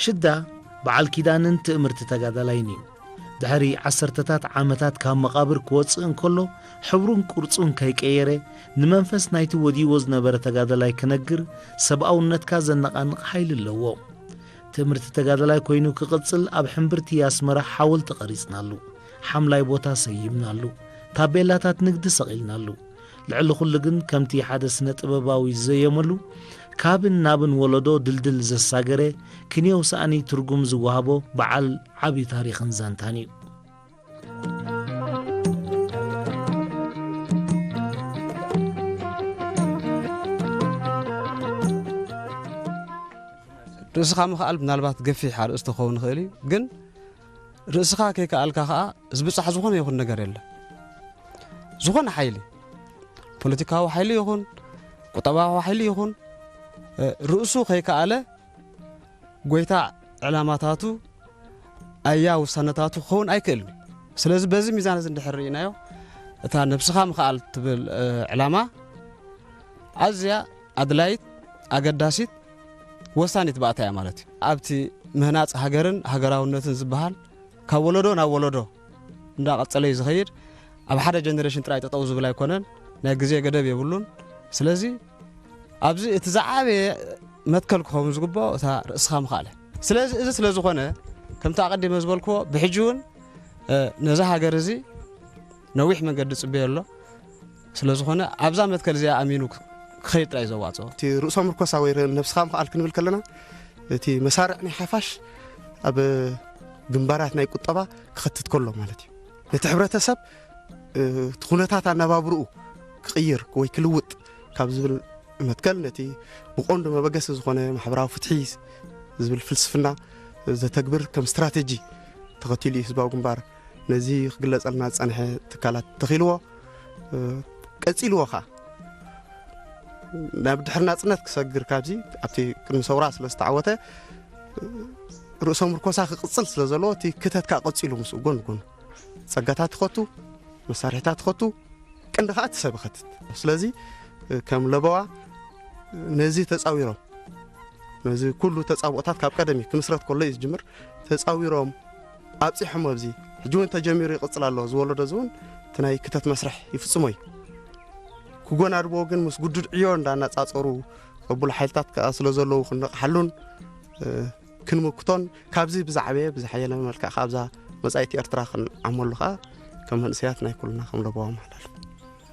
ሽዳ በዓል ኪዳንን ትእምርቲ ተጋዳላይን እዩ። ድሕሪ ዓሰርተታት ዓመታት ካብ መቓብር ክወጽእ እንከሎ፣ ሕብሩን ቅርጹን ከይቀየረ፣ ንመንፈስ ናይቲ ወዲዎ ዝነበረ ተጋዳላይ ክነግር፣ ሰብኣውነትካ ዘነቓንቕ ሓይሊ ኣለዎ። ትእምርቲ ተጋዳላይ ኮይኑ ክቕጽል፣ ኣብ ሕምብርቲ ኣስመራ ሓወልቲ ቀሪጽናሉ፣ ሓምላይ ቦታ ሰይምናሉ፣ ታቤላታት ንግዲ ሰቒልናሉ። ልዕሊ ኩሉ ግን ከምቲ ሓደ ስነ ጥበባዊ ዝዘየመሉ ካብን ናብን ወለዶ ድልድል ዘሳገረ ክንየው ሰኣኒ ትርጉም ዝወሃቦ በዓል ዓቢ ታሪኽን ዛንታን እዩ። ርእስኻ ምኽኣል ምናልባት ገፊሕ ኣርእስቲ ክኸውን ይኽእል እዩ፣ ግን ርእስኻ ከይከኣልካ ኸኣ ዝብጻሕ ዝኾነ ይኹን ነገር የለን። ዝኾነ ሓይሊ፣ ፖለቲካዊ ሓይሊ ይኹን፣ ቁጠባዊ ሓይሊ ይኹን፣ እ፣ ርእሱ ከይከኣለ ጎይታ ዕላማታቱ ኣያ ውሳነታቱ ክኸውን ኣይክእልን እዩ። ስለዚ በዚ ሚዛን እዚ እንድሕር ርኢናዮ፣ እታ ነብስኻ ምኽኣል ትብል፣ እ፣ ዕላማ ኣዝያ ኣድላይት፣ ኣገዳሲት፣ ወሳኒት ባእታ እያ ማለት እዩ። ኣብቲ ምህናጽ ሃገርን ሃገራውነትን ዝበሃል ካብ ወለዶ ናብ ወለዶ እንዳቐጸለ እዩ ዝኸይድ። ኣብ ሓደ ጀነሬሽን ጥራይ ጠጠው ዝብል ኣይኮነን። ናይ ግዜ ገደብ የብሉን። ስለዚ ኣብዚ እቲ ዝዓበየ መትከል ክኸውን ዝግብኦ እታ ርእስኻ ምኽኣል እያ። ስለዚ እዚ ስለ ዝኾነ ከምቲ ኣቐዲመ ዝበልክዎ ብሕጂ እውን፣ እ፣ ነዛ ሃገር እዚ ነዊሕ መንገዲ ጽበዮ ኣሎ። ስለ ዝኾነ ኣብዛ መትከል እዚኣ ኣሚኑ ክ-፣ ክኸይድ ጥራይ እዩ ዘዋጽኦ። እቲ ርእሶ ምርኮሳ ወይ ር-፣ ነብስኻ ምኽኣል ክንብል ከለና እቲ መሳርዕ ናይ ሓፋሽ ኣብ ግንባራት ናይ ቁጠባ ክኸትት ከሎ ማለት እዩ። ነቲ ሕብረተሰብ፣ እ፣ እቲ ኩነታት ኣነባብርኡ ክቕይር ወይ ክልውጥ ካብ ዝብል መትከል ነቲ ብቐንዱ መበገሲ ዝኾነ ማሕበራዊ ፍትሒ ዝብል ፍልስፍና ዘተግብር ከም ስትራቴጂ ተኸቲሉ እዩ ህዝባዊ ግንባር ነዚ ክግለጸልና ዝጸንሐ ትካላት ተኺልዎ፣ እ፣ ቀጺልዎ ኸኣ። ናብ ድሕሪ ናጽነት ክሰግር ካብዚ ኣብቲ ቅድሚ ሰውራ ስለ ዝተዓወተ፣ እ፣ ርእሶ ምርኮሳ ክቕጽል ስለ ዘለዎ እቲ ክተት ከኣ ቀጺሉ ምስኡ ጎን ጎኑ ጸጋታት ይኸቱ፣ መሳርሒታት ይኸቱ፣ ቀንዲ ከኣ እቲ ሰብ ይኸትት። ስለዚ፣ እ፣ ከም ለበዋ ነዚ ተጻዊሮም፣ ነዚ ኩሉ ተጻብኦታት ካብ ቀደም እዩ ክምስረት ከሎ እዩ ዝጅምር። ተጻዊሮም ኣብጺሖም ኣብዚ። ሕጂ እውን ተጀሚሩ ይቕጽል ኣሎ። ዝወለዶ እዚ እውን እቲ ናይ ክተት መስርሕ ይፍጽሞ እዩ። ክጎናድቦ ግን ምስ ግዱድ ዕዮ እንዳነጻጸሩ ቅቡል ሓይልታት ከኣ ስለ ዘለዉ ክንነቕሓሉን፣ እ፣ ክንምክቶን ካብዚ ብዝዓበየ ብዝሓየለ መልክዕ ከኣ ኣብዛ መጻኢት ኤርትራ ክንዓመሉ ከኣ ከም መንእሰያት ናይ ኩልና ከም ለበዋ መሓላልፍ።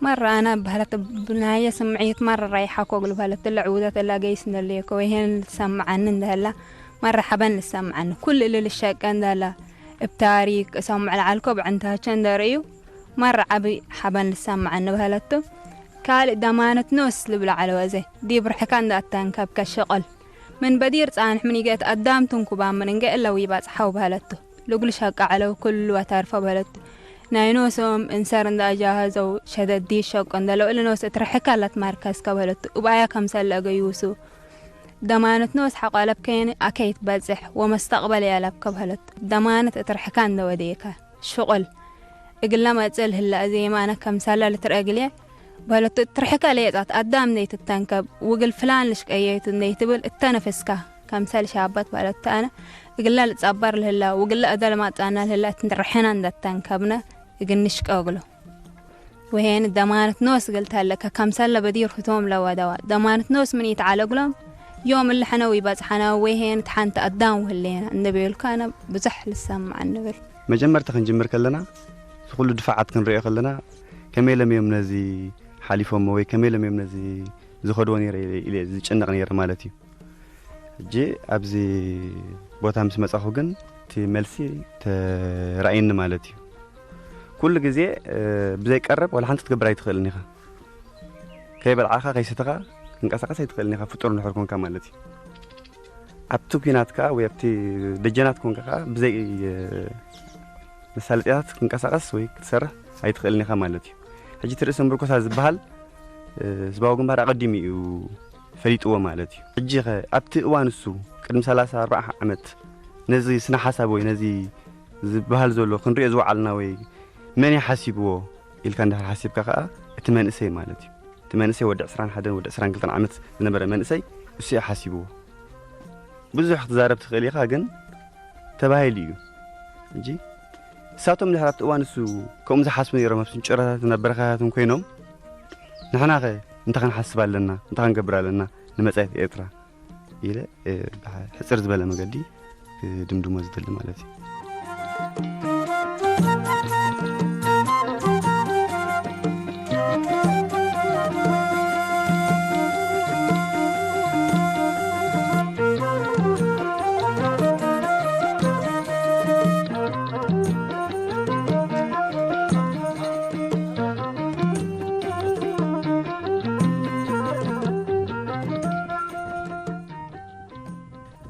ማራ ኣነ በህለት ብናየ ስምዒት ማራ ራይሓ ኮግል በህለት ለዕውደት እላ ገይስ እንደለየ ከወይሄን ልሰምዓኒ እንደህላ ማራ ሓበን ልሰምዓኒ ኩል እልል ሸቀ እንደህላ እብ ታሪክ እሳም ዕልዓልኮ ብዕንታቸ እንደርእዩ ማራ ዓቢ ሓበን ልሰምዓኒ በህለቱ ካልእ ደማነት ኖስ ልብሎ ዓለወዘ ዲብ ርሕካ እንዳእታንከብከ ሽቕል ምን በዲር ጻንሕ ምን ይገት ኣዳም ትንኩባ ምን እንገ እለው ይባጽሓው በህለቱ። ልጉል ሸቃ ዕለው ኩሉ ኣታርፎ በህለቱ። ናይ ኖሶም እንሰር እንዳ ኣጃሃዘው ሸደዲ ሸቆ እንደለው እልኖስ እትርሕካ ኣላት ማርከስ ከበህለቱ። እብኣያ ከምሰለ እገዩሱ። ደማነት ኖስ ሓቋለብ ከየን ኣከይት በጽሕ ወመስተቕበል ያላብ ከበህለቱ። ደማነት እትርሕካ እንደወደየካ። ሽቑል። እግለ መጽእ ልህላ እዚ የማነ ከምሰለ ልትርአ ግልየ በለቱ እትርሕከ ለየጻት ኣዳም እንደይትተንከብ ውግል ፍላን ልሽቀየቱ እንደይትብል እተነፍስካ ከምሰል ሻበት በለቱ ኣነ እግለ ልጸበር ልህላ ውግለ እደ ልማጻና ልህላ እትንርሕና እንደተንከብነ እግንሽቀ እግሎ ወሄን ደማነት ኖስ እግል ተለከ ከምሰለ በዲር ህቶም ለወደዋ ደማነት ኖስ ምን ይትዓለግሎም ዮም እልሐነ ወይበጽሐነ ወሄን ተሓንተ ኣዳም ውህሌና እንደቤልካ ኣነ ብዙሕ ልሰምዕ እንብል መጀመርታ ክንጅምር ከለና እቲ ኩሉ ድፋዓት ክንሪኦ ከለና ከመይ ኢሎም እዮም ነዚ ሓሊፎሞ ወይ ከመይ ኢሎም እዮም ነዚ ዝኸድዎ ነይረ ኢለ ዝጭነቕ ነይረ ማለት እዩ። ሕጂ ኣብዚ ቦታ ምስ መጻኹ ግን እቲ መልሲ ተራእየኒ ማለት እዩ። ኩሉ ግዜ እ፣ ብዘይቀረብ ዋላ ሓንቲ ክትገብር ኣይትኽእልን ኢኻ። ከይበልዓኻ ከይሰተኻ ክንቀሳቐስ ኣይትኽእልን ኢኻ ፍጡር እንድሕር ኮንካ ማለት እዩ። ኣብቲ ኲናት ከኣ ወይ ኣብቲ ደጀናት ኮንካ ከኣ ብዘይ እ፣ መሳለጥያታት ክንቀሳቐስ ወይ ክትሰርሕ ኣይትኽእልን ኢኻ ማለት እዩ። ሕጂ እቲ ርእሰ ምርኮሳ ዝበሃል እ፣ ህዝባዊ ግንባር ኣቐዲሙ እዩ ፈሊጥዎ ማለት እዩ። ሕጂ ኸ ኣብቲ እዋን እሱ ቅድሚ ሰላሳ ኣርባዓ ዓመት ነዚ ስነ ሓሳብ ወይ ነዚ ዝበሃል ዘሎ ክንሪኦ ዝወዓልና ወይ መን እዩ ሓሲብዎ ኢልካ እንድሕር ሓሲብካ ከኣ እቲ መንእሰይ ማለት እዩ። እቲ መንእሰይ ወዲ ዕስራን ሓደን ወዲ ዕስራን ክልተን ዓመት ዝነበረ መንእሰይ እሱ እዩ ሓሲብዎ። ብዙሕ ክትዛረብ ትኽእል ኢኻ፣ ግን ተባሂሉ እዩ። ሕጂ ንሳቶም ድሕሪ ኣብቲ እዋን እሱ ከምኡ ዝሓስቡ ነይሮም፣ ኣብ ስንጭሮታትን ኣብ በረኻታትን ኮይኖም፣ ንሕናኸ እንታይ ክንሓስብ ኣለና? እንታይ ክንገብር ኣለና ንመጻኢት ኤርትራ? ኢለ፣ እ፣ ብሓ-፣ ሕጽር ዝበለ መገዲ ክድምድሞ ዝደሊ ማለት እዩ።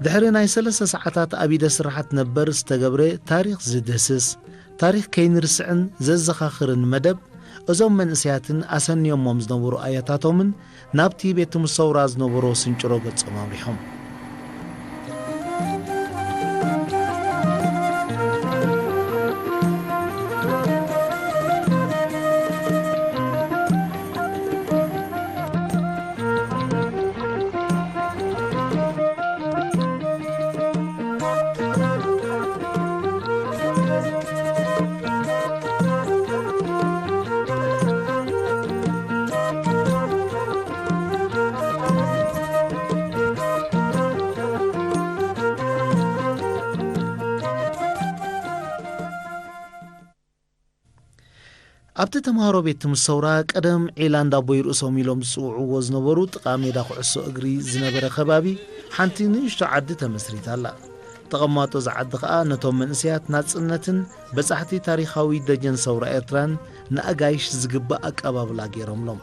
ድሕሪ ናይ ሰለስተ ሰዓታት ኣብ ኢደ ስራሓት ነበር ዝተገብረ ታሪኽ ዝድህስስ፣ ታሪኽ ከይንርስዕን ዘዘኻኽርን መደብ፣ እዞም መንእሰያትን ኣሰንዮሞም ዝነበሩ ኣያታቶምን ናብቲ ቤት ትምህርቲ ሰውራ ዝነበሮ ስንጭሮ ገጾም ኣምሪሖም። ኣብቲ ተምሃሮ ቤት ትምህርቲ ሰውራ ቀደም ዒላ እንዳቦይ ርእሶም ኢሎም ዝጽውዕዎ ዝነበሩ ጥቓ ሜዳ ኩዕሶ እግሪ ዝነበረ ከባቢ ሓንቲ ንእሽቶ ዓዲ ተመስሪታ ኣላ። ተቐማጦ እዛ ዓዲ ኸኣ ነቶም መንእሰያት ናጽነትን በጻሕቲ ታሪኻዊ ደጀን ሰውራ ኤርትራን ንኣጋይሽ ዝግባእ ኣቀባብላ ገይሮምሎም።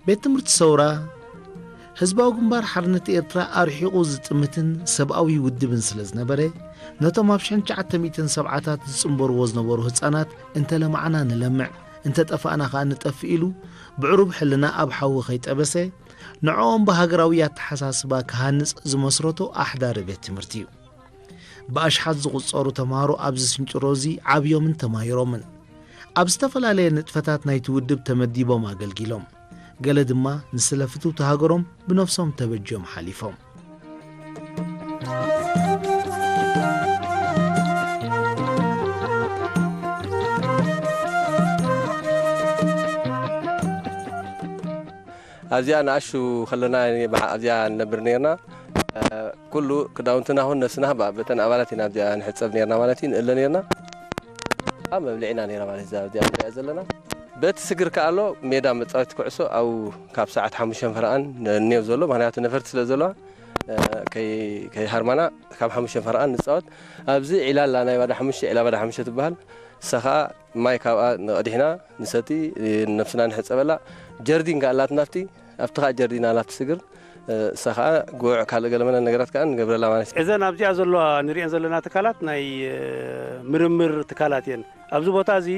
ቤት ትምህርቲ ሰውራ፣ ህዝባዊ ግንባር ሓርነት ኤርትራ ኣርሒቑ ዝጥምትን ሰብኣዊ ውድብን ስለ ዝነበረ፣ ነቶም ኣብ ሽሕን ትሽዓተ ሚእትን ሰብዓታት ዝጽንበርዎ ዝነበሩ ህጻናት፣ "እንተ ለማዕና ንለምዕ፣ እንተ ጠፋእና ኸኣ ንጠፍእ" ኢሉ፣ ብዕሩብ ሕልና ኣብ ሓዊ ከይጠበሰ፣ ንዕኦም ብሃገራዊ ኣተሓሳስባ ክሃንጽ ዝመስረቶ ኣሕዳሪ ቤት ትምህርቲ እዩ። ብኣሽሓት ዝቑጸሩ ተምሃሮ ኣብዚ ስንጭሮ እዚ ዓብዮምን ተማሂሮምን። ኣብ ዝተፈላለየ ንጥፈታት ናይቲ ውድብ ተመዲቦም ኣገልጊሎም። ገለ ድማ ንስለ ፍትውቲ ሃገሮም ብነፍሶም ተበጅዮም ሓሊፎም። ኣብዚኣ ንኣሹ ከለና፣ ኣብዚኣ ንነብር ነርና። ኩሉ ክዳውንትና ኹን ነስና በተን ኣባላት ኢና ኣብዚኣ ንሕጸብ ነርና ማለት እዩ፣ ንእለ ነርና። ኣብ መብልዒና ነራ ማለት እዛ ኣብዚኣ ንሪኣ ዘለና። በቲ ስግር ከኣሎ ሜዳ መጻወቲ ኩዕሶ ኣብኡ ካብ ሰዓት ሓሙሽተ ፈረቓን ነ-፣ ነዮ ዘሎ፣ ምኽንያቱ ነፈርቲ ስለ ዘለዋ፣ እ፣ ከይ-፣ ከይሃርማና ካብ ሓሙሽተ ፈረቓን ንጻወት። ኣብዚ ዒላ ኣላ፣ ናይ ባዳ ሓሙሽተ፣ ዒላ ባዳ ሓሙሽተ ትበሃል። እሳ ኸኣ ማይ ካብኣ ንቐዲሕና ንሰቲ፣ እ፣ ነብስና ንሕጸበላ። ጀርዲን ከኣ ኣላትና ኣብቲ፣ ኣብቲ ኸኣ ጀርዲን ኣላ ኣብቲ ስግር። እሳ ኸኣ ጉዕ ካልእ ገለመለ ነገራት ከኣ ንገብረላ ማለት እዩ። እዘን ኣብዚኣ ዘለዋ ንሪኤን ዘለና ትካላት ናይ፣ እ፣ ምርምር ትካላት እየን። ኣብዚ ቦታ እዚ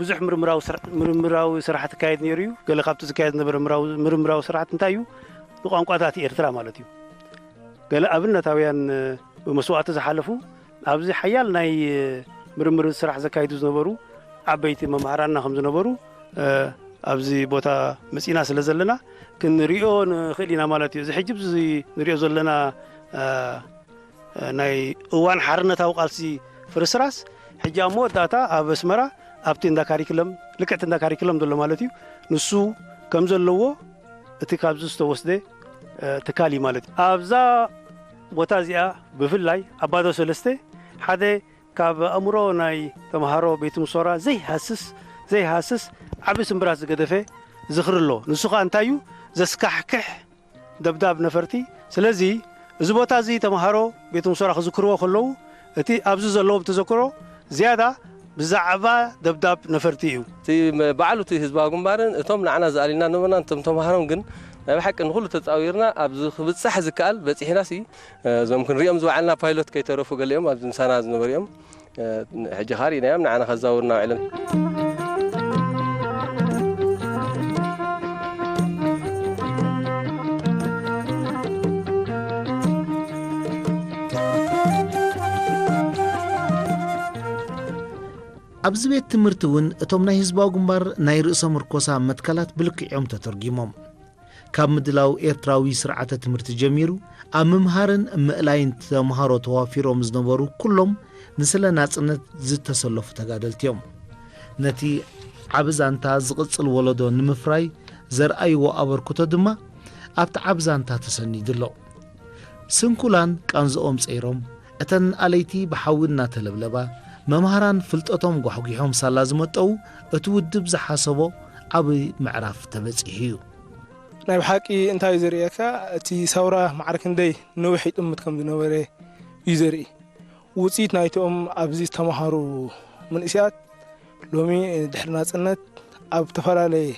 ብዙሕ ምርምራዊ ስራ-፣ ምርምራዊ ስራሕ ትካየድ ነይሩ እዩ። ገለ ካብቲ ዝካየድ ዝነበረ ምራዊ-፣ ምርምራዊ ስራሕቲ እንታይ እዩ? ንቋንቋታት ኤርትራ ማለት እዩ። ገለ ኣብነታውያን፣ እ፣ ብመስዋእቲ ዝሓለፉ ኣብዚ ሓያል ናይ፣ እ፣ ምርምር ስራሕ ዘካይዱ ዝነበሩ ዓበይቲ መማህራንና ከም ዝነበሩ፣ እ፣ ኣብዚ ቦታ መጺና ስለ ዘለና ክንሪኦ ንኽእል ኢና ማለት እዩ። እዚ ሕጂ እዚ ንሪኦ ዘለና፣ እ፣ እ፣ ናይ እዋን ሓርነታዊ ቃልሲ ፍርስራስ ሕጂ ኣብ መወዳእታ ኣብ ኣስመራ ኣብቲ እንዳ ካሪክለም፣ ልክዕቲ እንዳ ካሪክለም ዘሎ ማለት እዩ። ንሱ ከም ዘለዎ እቲ ካብዚ ዝተወስደ፣ እ፣ ትካል እዩ ማለት እዩ። ኣብዛ ቦታ እዚኣ ብፍላይ ኣብ ባዶ ሰለስተ ሓደ ካብ ኣእምሮ ናይ ተምሃሮ ቤት ምሶራ ዘይሃስስ፣ ዘይሃስስ ዓቢ ስምብራት ዝገደፈ ዝኽሪ ኣሎ። ንሱ ኸኣ እንታይ እዩ? ዘስካሕክሕ ደብዳብ ነፈርቲ። ስለዚ፣ እዚ ቦታ እዚ ተምሃሮ ቤት ምሶራ ክዝክርዎ ከለዉ፣ እቲ ኣብዚ ዘለዎም ተዘክሮ ዝያዳ ብዛዕባ ደብዳብ ነፈርቲ እዩ። እቲ መ-፣ ባዕሉ እቲ ህዝባዊ ግንባርን እቶም ንዓና ዝኣልዩና ነበርና፣ እቶም ተምሃሮን ግን ናይ ብሓቂ ንኹሉ ተጻዊርና ኣብዚ ክብጻሕ ዝከኣል በጺሕናሲ፣ እ፣ እዞም ክንሪኦም ዝወዓልና ፓይሎት ከይተረፉ ገሊኦም ኣብዚ ምሳና ዝነበሩ እዮም። እ፣ ሕጂ ኸኣ ርኢናዮም ንዓና ከዛውሩና ውዒሎም። ኣብዚ ቤት ትምህርቲ እውን እቶም ናይ ህዝባዊ ግንባር ናይ ርእሰ ምርኮሳ መትከላት ብልክዕ እዮም ተተርጒሞም። ካብ ምድላው ኤርትራዊ ስርዓተ ትምህርቲ ጀሚሩ፣ ኣብ ምምሃርን ምእላይን ተምሃሮ ተዋፊሮም ዝነበሩ ኩሎም ንስለ ናጽነት ዝተሰለፉ ተጋደልቲ እዮም። ነቲ ዓቢ ዛንታ ዝቕጽል ወለዶ ንምፍራይ ዘርኣይዎ ኣበርክቶ ድማ ኣብቲ ዓቢ ዛንታ ተሰኒዱ ኣሎ። ስንኩላን ቃንዝኦም ጸይሮም፣ እተን ኣለይቲ ብሓዊ እናተለብለባ፣ መምሃራን ፍልጠቶም ጓሕጒሖም ሳላ ዝመጠው፣ እቲ ውድብ ዝሓሰቦ ዓቢ ምዕራፍ ተበጺሑ እዩ። ናይ ብሓቂ እንታይ እዩ ዘርእየካ? እቲ ሰውራ ማዕረ ክንደይ ነዊሕ ይጥምት ከም ዝነበረ እዩ ዘርኢ። ውጽኢት ናይቶም ኣብዚ ዝተማሃሩ መንእሰያት ሎሚ ድሕሪ ናጽነት ኣብ ዝተፈላለየ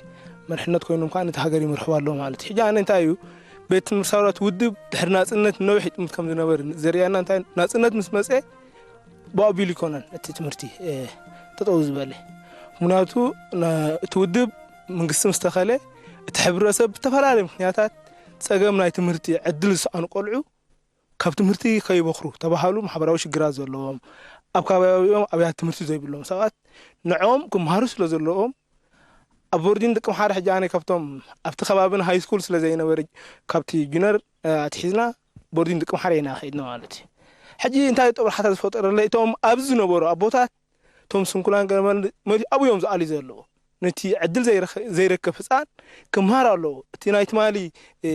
መርሕነት ኮይኖም ከኣ ነቲ ሃገር ይመርሕዋ ኣለዉ ማለት እዩ። ሕጂ ኣነ እንታይ እዩ ቤት ትምህርቲ ሳውራት ውድብ ድሕሪ ናጽነት ነዊሕ ይጥምት ከም ዝነበር ዘርእየና እንታይ ናጽነት ምስ መጸ ብኣቢሉ ይኮነን እቲ ትምህርቲ ጠጠው ዝበለ። ምክንያቱ እቲ ውድብ መንግስቲ ምስ ተኸለ እቲ ሕብረተሰብ ብዝተፈላለየ ምክንያታት ጸገም ናይ ትምህርቲ ዕድል ዝሰኣኑ ቆልዑ ካብ ትምህርቲ ከይበኽሩ ተባሃሉ ማሕበራዊ ሽግራት ዘለዎም ኣብ ከባቢኦም ኣብያት ትምህርቲ ዘይብሎም ሰባት ንዕኦም ክምሃሩ ስለ ዘለዎም ኣብ ቦርዲን ጥቅም ሓደ ሕጂ ኣነ ካብቶም ኣብቲ ከባቢን ሃይ ስኩል ስለ ዘይነበረ ካብቲ ጁነር ኣትሒዝና ቦርዲን ጥቅም ሓደ ኢና ከይድና ማለት እዩ። ሕጂ እንታይ ጥብርሓታት ዝፈጠረለ እቶም ኣብዚ ዝነበሩ ኣቦታት እቶም ስንኩላን ገመል መሊኡ ኣብዮም ዝኣሊ ዘለዎ ነቲ ዕድል ዘይረክ- ዘይረክብ ህፃን ክምሃር ኣለዎ። እቲ ናይ ትማሊ እ፣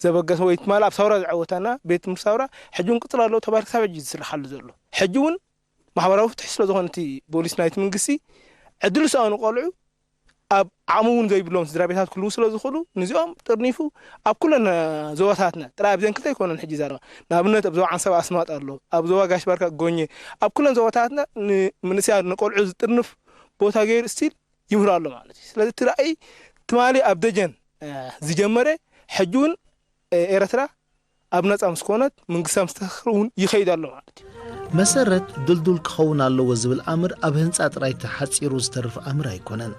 ዘበገሰ ወይ ትማሊ ኣብ ሳውራ ዝዓወተና ቤት ትምህርቲ ሳውራ ሕጂ እውን ቅፅል ኣለዎ ተባሂሉ ክሳብ ሕጂ ዝስራሓሉ ዘሎ ሕጂ እውን ማሕበራዊ ፍትሒ ስለ ዝኾነ እቲ ፖሊስ ናይቲ መንግስቲ ዕድል ዝሰኣኑ ቆልዑ ኣብ ዓቕሚ እውን ዘይብሎም ስድራ ቤታት ክህልዉ ስለ ዝኽእሉ ንዚኦም ጥርኒፉ ኣብ ኩለን ዞባታትና ጥራይ ኣብዘን ክልተ ኣይኮነን ሕጂ ዛረባ ንኣብነት ኣብ ዞባ ዓንሰባ ኣስማጥ ኣሎ ኣብ ዞባ ጋሽ ባርካ ጎኘ ኣብ ኩለን ዞባታትና ንምንእስያ ንቆልዑ ዝጥርንፍ ቦታ ገይሩ ስቲል ይምህር ኣሎ ማለት እዩ ስለዚ እቲ ራእይ ትማሊ ኣብ ደጀን ዝጀመረ ሕጂ እውን ኤረትራ ኣብ ነጻ ምስ ኮነት መንግስታ ምስ ተተኽረ እውን ይኸይድ ኣሎ ማለት እዩ። መሰረት ድልዱል ክኸውን ኣለዎ ዝብል ኣምር ኣብ ህንጻ ጥራይ ተሓጺሩ ዝተርፍ ኣምር ኣይኮነን።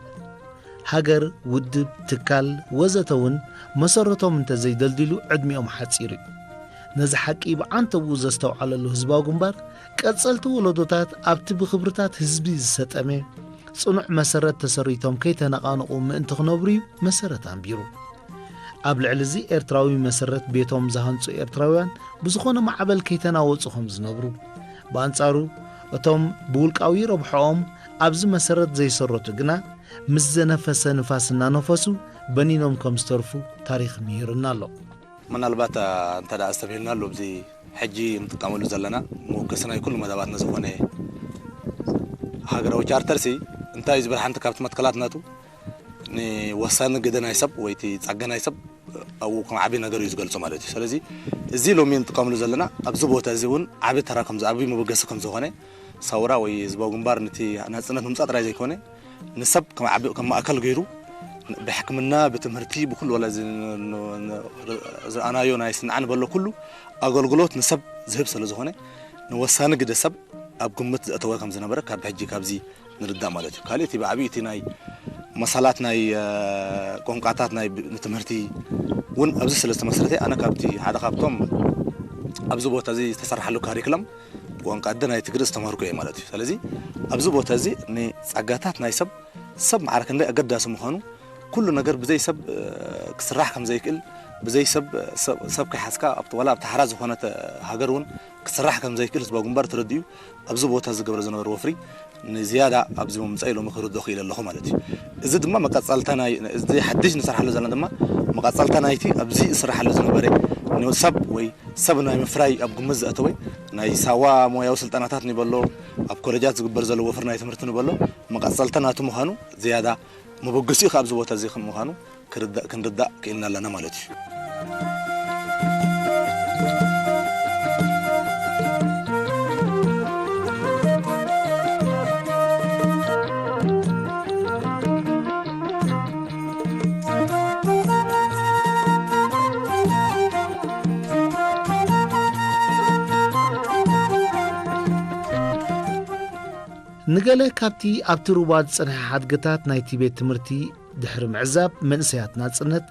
ሃገር፣ ውድብ፣ ትካል ወዘተ እውን መሰረቶም እንተዘይደልዲሉ ዕድሚኦም ሓጺር እዩ። ነዚ ሓቂ ብዓንተብኡ ዘስተውዓለሉ ህዝባዊ ግንባር ቀጸልቲ ወለዶታት ኣብቲ ብኽብርታት ህዝቢ ዝሰጠመ ጽኑዕ መሰረት ተሰሪቶም ከይተነቓነቑ ምእንቲ ክነብሩ እዩ መሰረት ኣንቢሩ። ኣብ ልዕሊ እዚ ኤርትራዊ መሰረት ቤቶም ዝሃንጹ ኤርትራውያን ብዝኾነ ማዕበል ከይተናወጹ ከም ዝነብሩ፣ ብኣንጻሩ እቶም ብውልቃዊ ረብሖኦም ኣብዚ መሰረት ዘይሰረቱ ግና ምስ ዘነፈሰ ንፋስ እናነፈሱ በኒኖም ከም ዝተርፉ ታሪኽ ምሂሩና ኣሎ። ምናልባት እንተ ኣስተብሂልና ኣሎ ኣብዚ ሕጂ ንጥቀመሉ ዘለና መወከሲ ናይ ኩሉ መደባትና ዝኾነ ሃገራዊ ቻርተር ሲ እንታይ እዩ ዝበል ሓንቲ ካብቲ መትከላት ናቱ ንወሳኒ ግደ ናይ ሰብ ወይ እቲ ጸገ ናይ ሰብ ኣብኡ ከም ዓቢ ነገር እዩ ዝገልጾ ማለት እዩ። ስለዚ እዚ ሎሚ ንጥቀምሉ ዘለና ኣብዚ ቦታ እዚ እውን ዓቢ ተራ ከም ዓቢ መበገሲ ከም ዝኾነ ሳውራ ወይ ህዝባዊ ግንባር ነቲ ናጽነት ምምጻእ ጥራይ ዘይኮነ ንሰብ ከም ዓቢ ከም ማእከል ገይሩ ብሕክምና ብትምህርቲ ብኩሉ ወላ ዝረኣናዮ ናይ ስንዓ ንበሎ ኩሉ ኣገልግሎት ንሰብ ዝህብ ስለ ዝኾነ ንወሳኒ ግደ ሰብ ኣብ ግምት ዘእተወ ከም ዝነበረ ካብ ሕጂ ካብዚ ንርዳእ ማለት እዩ። ካልእ እቲ ብዓብዩ እቲ ናይ መሳላት ናይ ቋንቋታት ናይ ትምህርቲ እውን ኣብዚ ስለ ዝተመስረተ ኣነ ካብቲ ሓደ ካብቶም ኣብዚ ቦታ እዚ ዝተሰርሓሉ ካሪክለም ብቋንቋ ኣደ ናይ ትግሪ ዝተምሃርኩ እየ ማለት እዩ። ስለዚ ኣብዚ ቦታ እዚ ንጸጋታት ናይ ሰብ ሰብ ማዕረ ክንደይ ኣገዳሲ ምዃኑ ኩሉ ነገር ብዘይ ሰብ ክስራሕ ከም ዘይክእል ብዘይ ሰብ ሰብ ከይሓዝካ ኣብቲ ዋላ ኣብቲ ሓራ ዝኾነት ሃገር እውን ክስራሕ ከም ዘይክእል ህዝባዊ ግንባር ተረዲኡ ኣብዚ ቦታ ዝገብረ ዝነበረ ወፍሪ ንዝያዳ ኣብዚ ምምፃእ ኢሎም ክርድኦ ክኢለ ኣለኹ ማለት እዩ። እዚ ድማ መቀፀልታ ናይ እዚ ሓድሽ ንሰርሓሉ ዘለና ድማ መቀፀልታ ናይቲ ኣብዚ ዝስራሓሉ ዝነበረ ንሰብ ወይ ሰብ ናይ ምፍራይ ኣብ ግምት ዘእተወ ናይ ሳዋ ሞያዊ ስልጠናታት ንበሎ ኣብ ኮለጃት ዝግበር ዘሎ ወፍሪ ናይ ትምህርቲ ንበሎ መቀፀልታ ናቱ ምዃኑ ዝያዳ መበገሲኡ ካብ እዚ ቦታ እዚ ከም ምዃኑ ክንርዳእ ክኢልና ኣለና ማለት እዩ። ንገለ ካብቲ ኣብቲ ሩባ ዝጸንሐ ሓድግታት ናይቲ ቤት ትምህርቲ ድሕሪ ምዕዛብ መንእሰያት ናጽነት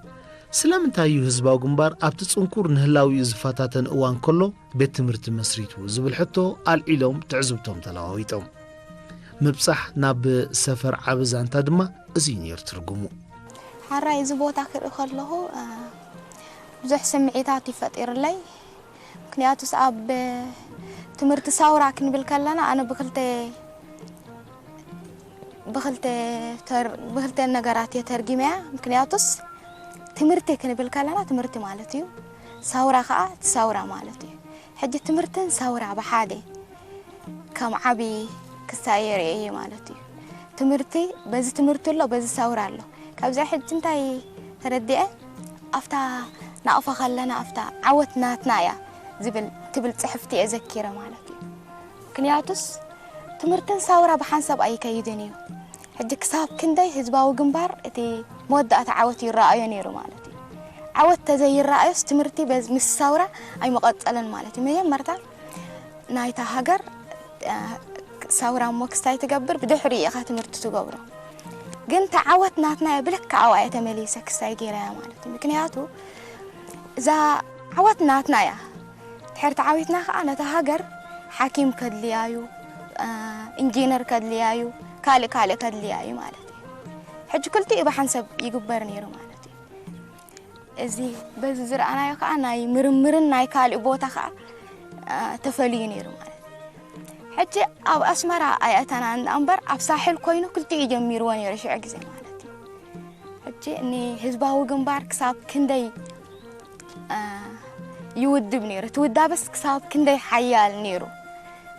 ስለምንታይ እዩ ህዝባዊ ግንባር ኣብቲ ጽንኩር ንህላዊኡ ዝፈታተን እዋን ከሎ ቤት ትምህርቲ መስሪቱ ዝብል ሕቶ ኣልዒሎም ትዕዝብቶም ተለዋዊጦም። ምብጻሕ ናብ ሰፈር ዓቢ ዛንታ ድማ እዚ እዩ ነይሩ ትርጉሙ። ሓራይ እዚ ቦታ ክርኢ ከለኹ ብዙሕ ስምዒታት ይፈጢርለይ። ምክንያቱስ ኣብ ትምህርቲ ሳውራ ክንብል ከለና ኣነ ብክልተ ብክልተ ነገራት እየ ተርጊመያ። ምክንያቱስ ትምህርቲ ክንብል ከለና ትምህርቲ ማለት እዩ፣ ሳውራ ከዓ እቲ ሳውራ ማለት እዩ። ሕጂ ትምህርትን ሳውራ ብሓደ ከም ዓቢ ክሳየ ርእየ ማለት እዩ። ትምህርቲ በዚ ትምህርቲ ኣሎ፣ በዚ ሳውራ ኣሎ። ካብዚኣ ሕጂ እንታይ ተረዲአ? ኣብታ ናቕፋ ከለና ኣብታ ዓወት ናትና እያ ዝብል ትብል ጽሕፍቲ እየ ዘኪረ ማለት እዩ። ምክንያቱስ ትምህርትን ሳውራ ብሓንሳብ ኣይከይድን እዩ። ሕጂ ክሳብ ክንደይ ህዝባዊ ግንባር እቲ መወዳእታ ዓወት ይረኣዮ ነይሩ ማለት እዩ። ዓወት ተዘይረኣዮስ ትምህርቲ በዝ ምስ ሳውራ ኣይመቐጸለን ማለት እዩ። መጀመርታ ናይታ ሃገር ሳውራ እሞ ክስታይ ትገብር ብድሕሪ ኢኻ ትምህርቲ ትገብሮ። ግን ተዓወት ናትና እያ ብልክዓዋ እያ ተመሊሰ ክስታይ ገይራያ ማለት እዩ። ምክንያቱ እዛ ዓወት ናትና እያ። ድሕሪ ተዓዊትና ከዓ ነታ ሃገር ሓኪም ከድልያ እዩ፣ ኢንጂነር ከድልያ እዩ፣ ካልእ ካልእ ከድልያ እዩ ማለት እዩ። ሕጂ ክልቲኡ ብሓንሰብ ይግበር ነይሩ ማለት እዩ። እዚ በዚ ዝረኣናዮ ከዓ ናይ ምርምርን ናይ ካልእ ቦታ ከዓ ተፈልዩ ነይሩ ማለት እዩ። ሕጂ ኣብ ኣስመራ ኣይኣተናን እምበር ኣብ ሳሕል ኮይኑ ክልቲኡ ጀሚርዎ ነይሩ ሽዑ ግዜ ማለት እዩ። ሕጂ ንህዝባዊ ግንባር ክሳብ ክንደይ ይውድብ ነይሩ፣ እቲ ውዳበስ ክሳብ ክንደይ ሓያል ነይሩ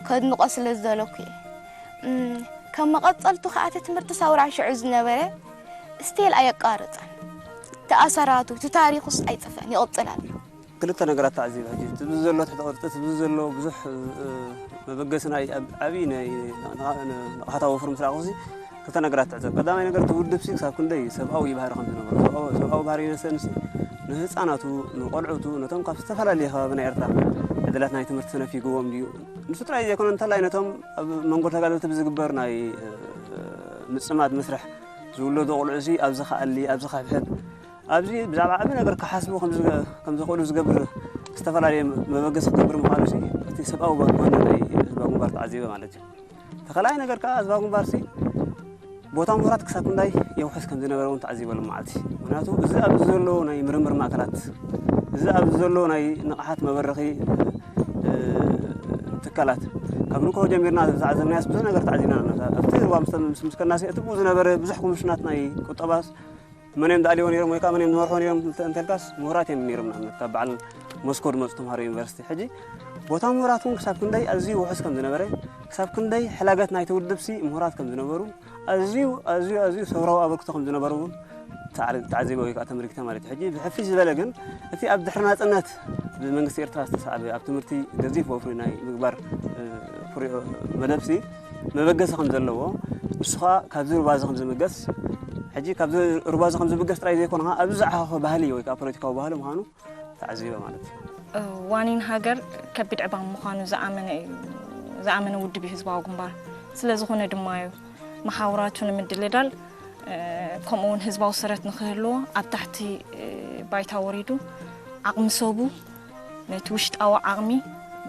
ከድንቆ ስለ ዝደለኩ እየ። ከም መቐጸልቱ ከዓ እቲ ትምህርቲ ሳውራ ሽዑ ዝነበረ ስቲል ኣየቋርጸን። እቲ ኣሰራቱ እቲ ታሪኹስ ኣይጠፍአን ይቕጽል ኣሎ። ክልተ ነገራት ተዓዚበ። ሕጂ እቲ ዘሎ ትሕቲ ቅርጺ እቲ ዘሎ ብዙሕ መበገሲ ናይ ዓብዪ ናይ ንቕሓት ኣወፍር ምስ ረኣኹ ክልተ ነገራት ትዕዘብ። ቀዳማይ ነገር እቲ ውድብ ሲ ክሳብ ክንደይ ሰብኣዊ ባህሪ ከም ዝነበሮ፣ ሰብኣዊ ባህሪ ነሰን ንህፃናቱ፣ ንቆልዑቱ፣ ነቶም ካብ ዝተፈላለየ ከባቢ ናይ ኤርትራ ዕድላት ናይ ትምህርቲ ተነፊግዎም ድዩ? ንሱ ጥራይ ዘይኮነ እንተላይ ነቶም ኣብ መንጎ ተጋደልቲ ብዝግበር ናይ ምፅማድ መስርሕ ዝውለዱ ቆልዑ ሲ ኣብዚ ክኣሊ፣ ኣብዚ ክሕብሕብ፣ ኣብዚ ብዛዕባ ዓቢ ነገር ክሓስቡ ከም ዝኽእሉ ዝገብር ዝተፈላለየ መበገሲ ክገብር ምዃኑ እቲ ሰብኣዊ ጎኒ ናይ ህዝባዊ ግንባር ተዓዚበ ማለት እዩ። እቲ ካልኣይ ነገር ከኣ ህዝባዊ ግንባር ሲ ቦታ ምሁራት ክሳብ ክንዳይ የውሕስ ከም ዝነበረ እውን ተዓዚበ ሎም መዓልቲ። ምክንያቱ እዚ ኣብዚ ዘሎ ናይ ምርምር ማእከላት፣ እዚ ኣብዚ ዘሎ ናይ ንቕሓት መበረኺ ትካላት ካብ ንግሆ ጀሚርና ዝተዓዘብናያስ ብዙሕ ነገር ተዓዚብና ኣለና። ኣብቲ ሩባ ምስ ምስ ከናሲ እቲ ብኡ ዝነበረ ብዙሕ ኮሚሽናት ናይ ቁጠባስ መን እዮም ዝኣልይዎ ነይሮም ወይ ከዓ መን እዮም ዝመርሖ ነይሮም እንተ- እንተልካስ ምሁራት እዮም ነይሮም። ንኣብነት ካብ በዓል ሞስኮ ዝመፁ ተምሃሮ ዩኒቨርሲቲ ሕጂ ቦታ ምሁራት እውን ክሳብ ክንደይ ኣዝዩ ውሑስ ከም ዝነበረ ክሳብ ክንደይ ሕላገት ናይቲ ውድብሲ ምሁራት ከም ዝነበሩ ኣዝዩ ኣዝዩ ኣዝዩ ሰውራዊ ኣበርክቶ ከም ዝነበሩ እውን ተዓሪ- ተዓዚበ ወይ ከዓ ተመልኪተ ማለት እዩ። ሕጂ ብሕፊሽ ዝበለ ግን እቲ ኣብ ድሕሪ ናፅነት ብመንግስቲ ኤርትራ ዝተሳዕበ ኣብ ትምህርቲ ገዚፍ ወፍሪ ናይ ምግባር እ፣ ፍሪኦ መደብሲ መበገሲ ከም ዘለዎ ንሱ ከዓ ካብዚ ሩባዚ ከም ዝምገስ ሕጂ ካብዚ ሩባዚ ከም ዝብገስ ጥራይ ዘይኮነ ከዓ ኣብዚ ዝዓኸኸ ባህሊ ወይ ከዓ ፖለቲካዊ ባህሊ ምዃኑ ተዓዚበ ማለት እዩ። ዋኒን ሃገር ከቢድ ዕማም ምዃኑ ዝኣመነ እዩ ዝኣመነ ውድብ እዩ ህዝባዊ ግንባር። ስለ ዝኾነ ድማ እዩ መሓውራቱ ንምድልዳል ከምኡ እውን ህዝባዊ ሰረት ንክህልዎ ኣብ ታሕቲ ባይታ ወሪዱ ዓቕሚ ሰቡ ነቲ ውሽጣዊ ዓቕሚ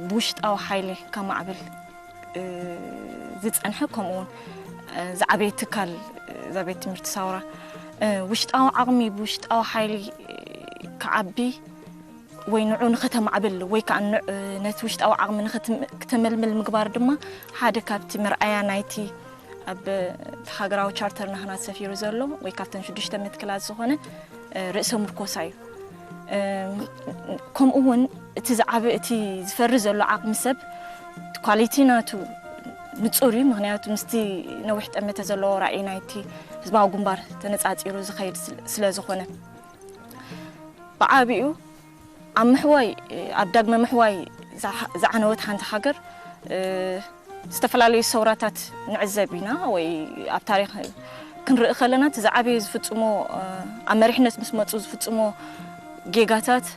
ብውሽጣዊ ሓይሊ ከማዕብል ዝጸንሐ ከምኡ እውን ዝዓበየ ትካል እዛ ቤት ትምህርቲ ሳውራ ውሽጣዊ ዓቕሚ ብውሽጣዊ ሓይሊ ክዓቢ ወይ ንዑ ንኸተማዕብል ወይ ከዓ ነቲ ውሽጣዊ ዓቕሚ ንኸተመልምል ምግባር ድማ ሓደ ካብቲ መርኣያ ናይቲ ኣብ ሃገራዊ ቻርተር ናህና ሰፊሩ ዘሎ ወይ ካብተን ሽዱሽተ መትክላት ዝኾነ ርእሰ ምርኮሳ እዩ። ከምኡ እውን እቲ ዝዓበ እቲ ዝፈሪ ዘሎ ዓቕሚ ሰብ ኳሊቲ ናቱ ንፁር እዩ። ምክንያቱ ምስቲ ነዊሕ ጠመተ ዘለዎ ራእይ ናይቲ ህዝባዊ ግንባር ተነፃፂሩ ዝኸይድ ስለ ዝኾነ ብዓቢኡ ኣብ ምሕዋይ ኣብ ዳግመ ምሕዋይ ዝዓነወት ሓንቲ ሃገር ዝተፈላለዩ ሰውራታት ንዕዘብ ኢና ወይ ኣብ ታሪክ ክንርኢ ከለና እቲ ዝዓበየ ዝፍፅሞ ኣብ መሪሕነት ምስ መፁ ዝፍፅሞ ጌጋታት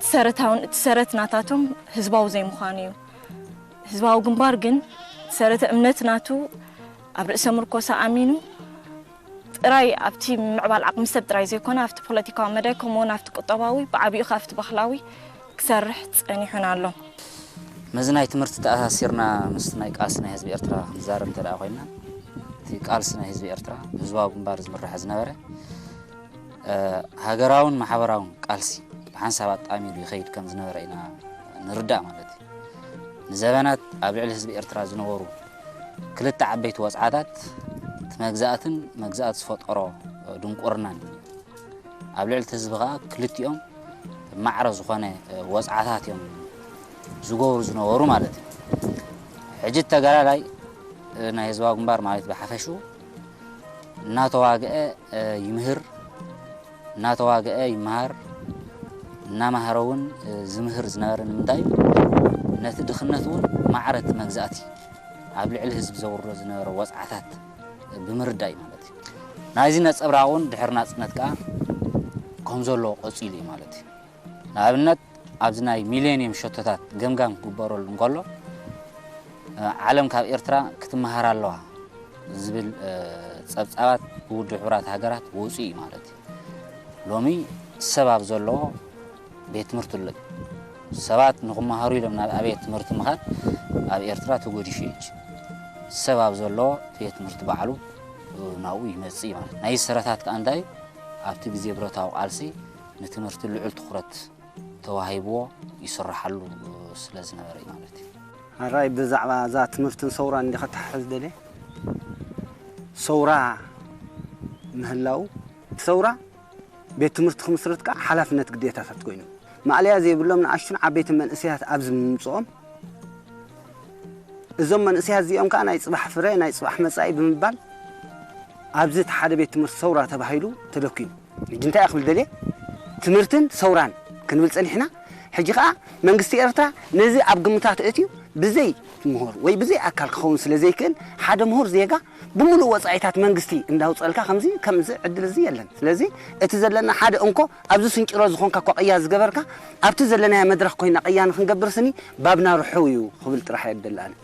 እቲ ሰረት ናታቶም ህዝባዊ ዘይምዃኑ እዩ። ህዝባዊ ግንባር ግን እቲ ሰረተ እምነት ናቱ ኣብ ርእሰ ምርኮሳ ኣሚኑ ጥራይ ኣብቲ ምምዕባል ዓቕሚ ሰብ ጥራይ ዘይኮነ ኣብቲ ፖለቲካዊ መዳይ ከምኡውን ኣብቲ ቁጠባዊ ብዓቢኡ ከኣ ኣብቲ ባህላዊ ክሰርሕ ጸኒሑን ኣሎ። ምስዚ ናይ ትምህርቲ ተኣሳሲርና ምስ ናይ ቃልሲ ናይ ህዝቢ ኤርትራ ክንዛረብ እንተ ደኣ ኮይንና፣ እቲ ቃልሲ ናይ ህዝቢ ኤርትራ ብህዝባዊ ግንባር ዝምራሕ ዝነበረ፣ እ፣ ሃገራውን ማሕበራውን ቃልሲ ብሓንሳብ ኣጣሚሩ ይኸይድ ከም ዝነበረ ኢና ንርዳእ ማለት እዩ። ንዘበናት ኣብ ልዕሊ ህዝቢ ኤርትራ ዝነበሩ ክልተ ዓበይቲ ወጽዓታት፣ እቲ መግዛእትን መግዛእቲ ዝፈጠሮ ድንቁርናን እዩ። ኣብ ልዕሊ እቲ ህዝቢ ከኣ ክልቲኦም ማዕረ ዝኾነ ወጽዓታት እዮም ዝገብሩ ዝነበሩ ማለት እዩ። ሕጂ ተጋዳላይ ናይ ህዝባዊ ግንባር ማለት ብሓፈሽኡ እናተዋግአ ይምህር፣ እናተዋግአ ይመሃር፣ እናመሃረ እውን ዝምህር ዝነበረ ንምንታይ እዩ? ነቲ ድኽነት እውን ማዕረ እቲ መግዛእቲ ኣብ ልዕሊ ህዝቢ ዘውርዶ ዝነበረ ወጽዓታት ብምርዳእ እዩ ማለት እዩ። ናይዚ ነጸብራቕ እውን ድሕሪ ናጽነት ከኣ ከም ዘሎ ቀጺሉ እዩ ማለት እዩ። ንኣብነት ኣብዚ ናይ ሚሌንየም ሸቶታት ገምጋም ክግበረሉ እንከሎ፣ እ፣ ዓለም ካብ ኤርትራ ክትመሃር ኣለዋ ዝብል፣ እ፣ ጸብጻባት ብውድብ ሕቡራት ሃገራት ወጺኡ እዩ ማለት እዩ። ሎሚ ሰብ ኣብ ዘለዎ ቤት ትምህርቲ ኣሎ እዩ። ሰባት ንኽመሃሩ ኢሎም ናብ ኣብያተ ትምህርቲ ምኻድ ኣብ ኤርትራ ተጎዲሹ እዩ። ሰብ ኣብ ዘለዎ ቤት ትምህርቲ ባዕሉ፣ እ፣ ናብኡ ይመጽእ እዩ ማለት እዩ። ናይ ሰረታት ከኣ እንታይ ኣብቲ ግዜ ብረታዊ ቃልሲ ንትምህርቲ ልዑል ትኹረት ተዋሂብዎ ይስረሓሉ ስለ ዝነበረ እዩ ማለት እዩ። ሕራይ ብዛዕባ እዛ ትምህርትን ሰውራን እንዲኻ ተሓሕዝ ደልየ። ሰውራ ምህላው፣ ሰውራ ቤት ትምህርቲ ክምስርት ከኣ ሓላፍነት ግዴታታት ኮይኑ፣ ማእለያ ዘይብሎም ንኣሽቱን ዓበይትን መንእሰያት ኣብዚ ምምጽኦም፣ እዞም መንእሰያት እዚኦም ከኣ ናይ ጽባሕ ፍረ፣ ናይ ጽባሕ መጻኢ ብምባል ኣብዚ እቲ ሓደ ቤት ትምህርቲ ሰውራ ተባሂሉ ተደኩዩ። ሕጂ እንታይ እያ ክብል ደልየ? ትምህርትን ሰውራን ክንብል ጸኒሕና። ሕጂ ከኣ መንግስቲ ኤርትራ ነዚ ኣብ ግምታት እትዩ ብዘይ ምሁር ወይ ብዘይ ኣካል ክኸውን ስለ ዘይክእል፣ ሓደ ምሁር ዜጋ ብምሉእ ወጻኢታት መንግስቲ እንዳውጸልካ ከምዚ፣ ከምዚ ዕድል እዚ የለን። ስለዚ እቲ ዘለና ሓደ እንኮ ኣብዚ ስንጭሮ ዝኾንካ እኳ ቅያ ዝገበርካ፣ ኣብቲ ዘለናዮ መድረኽ ኮይና ቅያ ንክንገብር ስኒ ባብና ርሑው እዩ ክብል ጥራሕ እየ ደሊ ኣነ።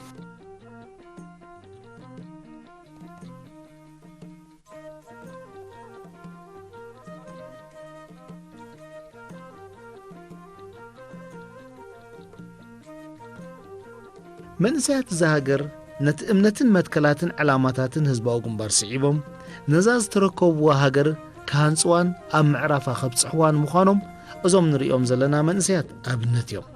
መንእሰያት እዛ ሃገር ነቲ እምነትን መትከላትን ዕላማታትን ህዝባዊ ግንባር ስዒቦም፣ ነዛ ዝተረከብዋ ሃገር ክሃንጽዋን ኣብ ምዕራፋ ከብጽሕዋን ምዃኖም እዞም ንርእዮም ዘለና መንእሰያት ኣብነት እዮም።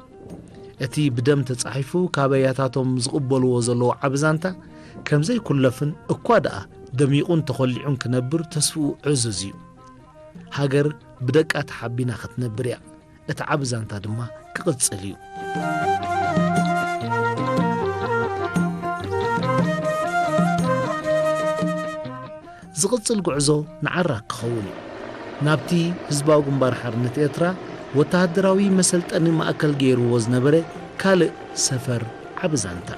እቲ ብደም ተጻሒፉ ካብ ኣያታቶም ዝቕበልዎ ዘለዉ ዓቢ ዛንታ ከም ዘይኩለፍን እኳ ደኣ ደሚቑን ተኾሊዑን ክነብር ተስፍኡ ዕዙዝ እዩ። ሃገር ብደቃ ተሓቢና ክትነብር እያ። እቲ ዓቢ ዛንታ ድማ ክቕጽል እዩ። ዝቕጽል ጉዕዞ ንዓራግ ክኸውን እዩ። ናብቲ ህዝባዊ ግንባር ሓርነት ኤርትራ ወተሃደራዊ መሰልጠኒ ማእከል ገይርዎ ዝነበረ ካልእ ሰፈር ዓቢ ዛንታ።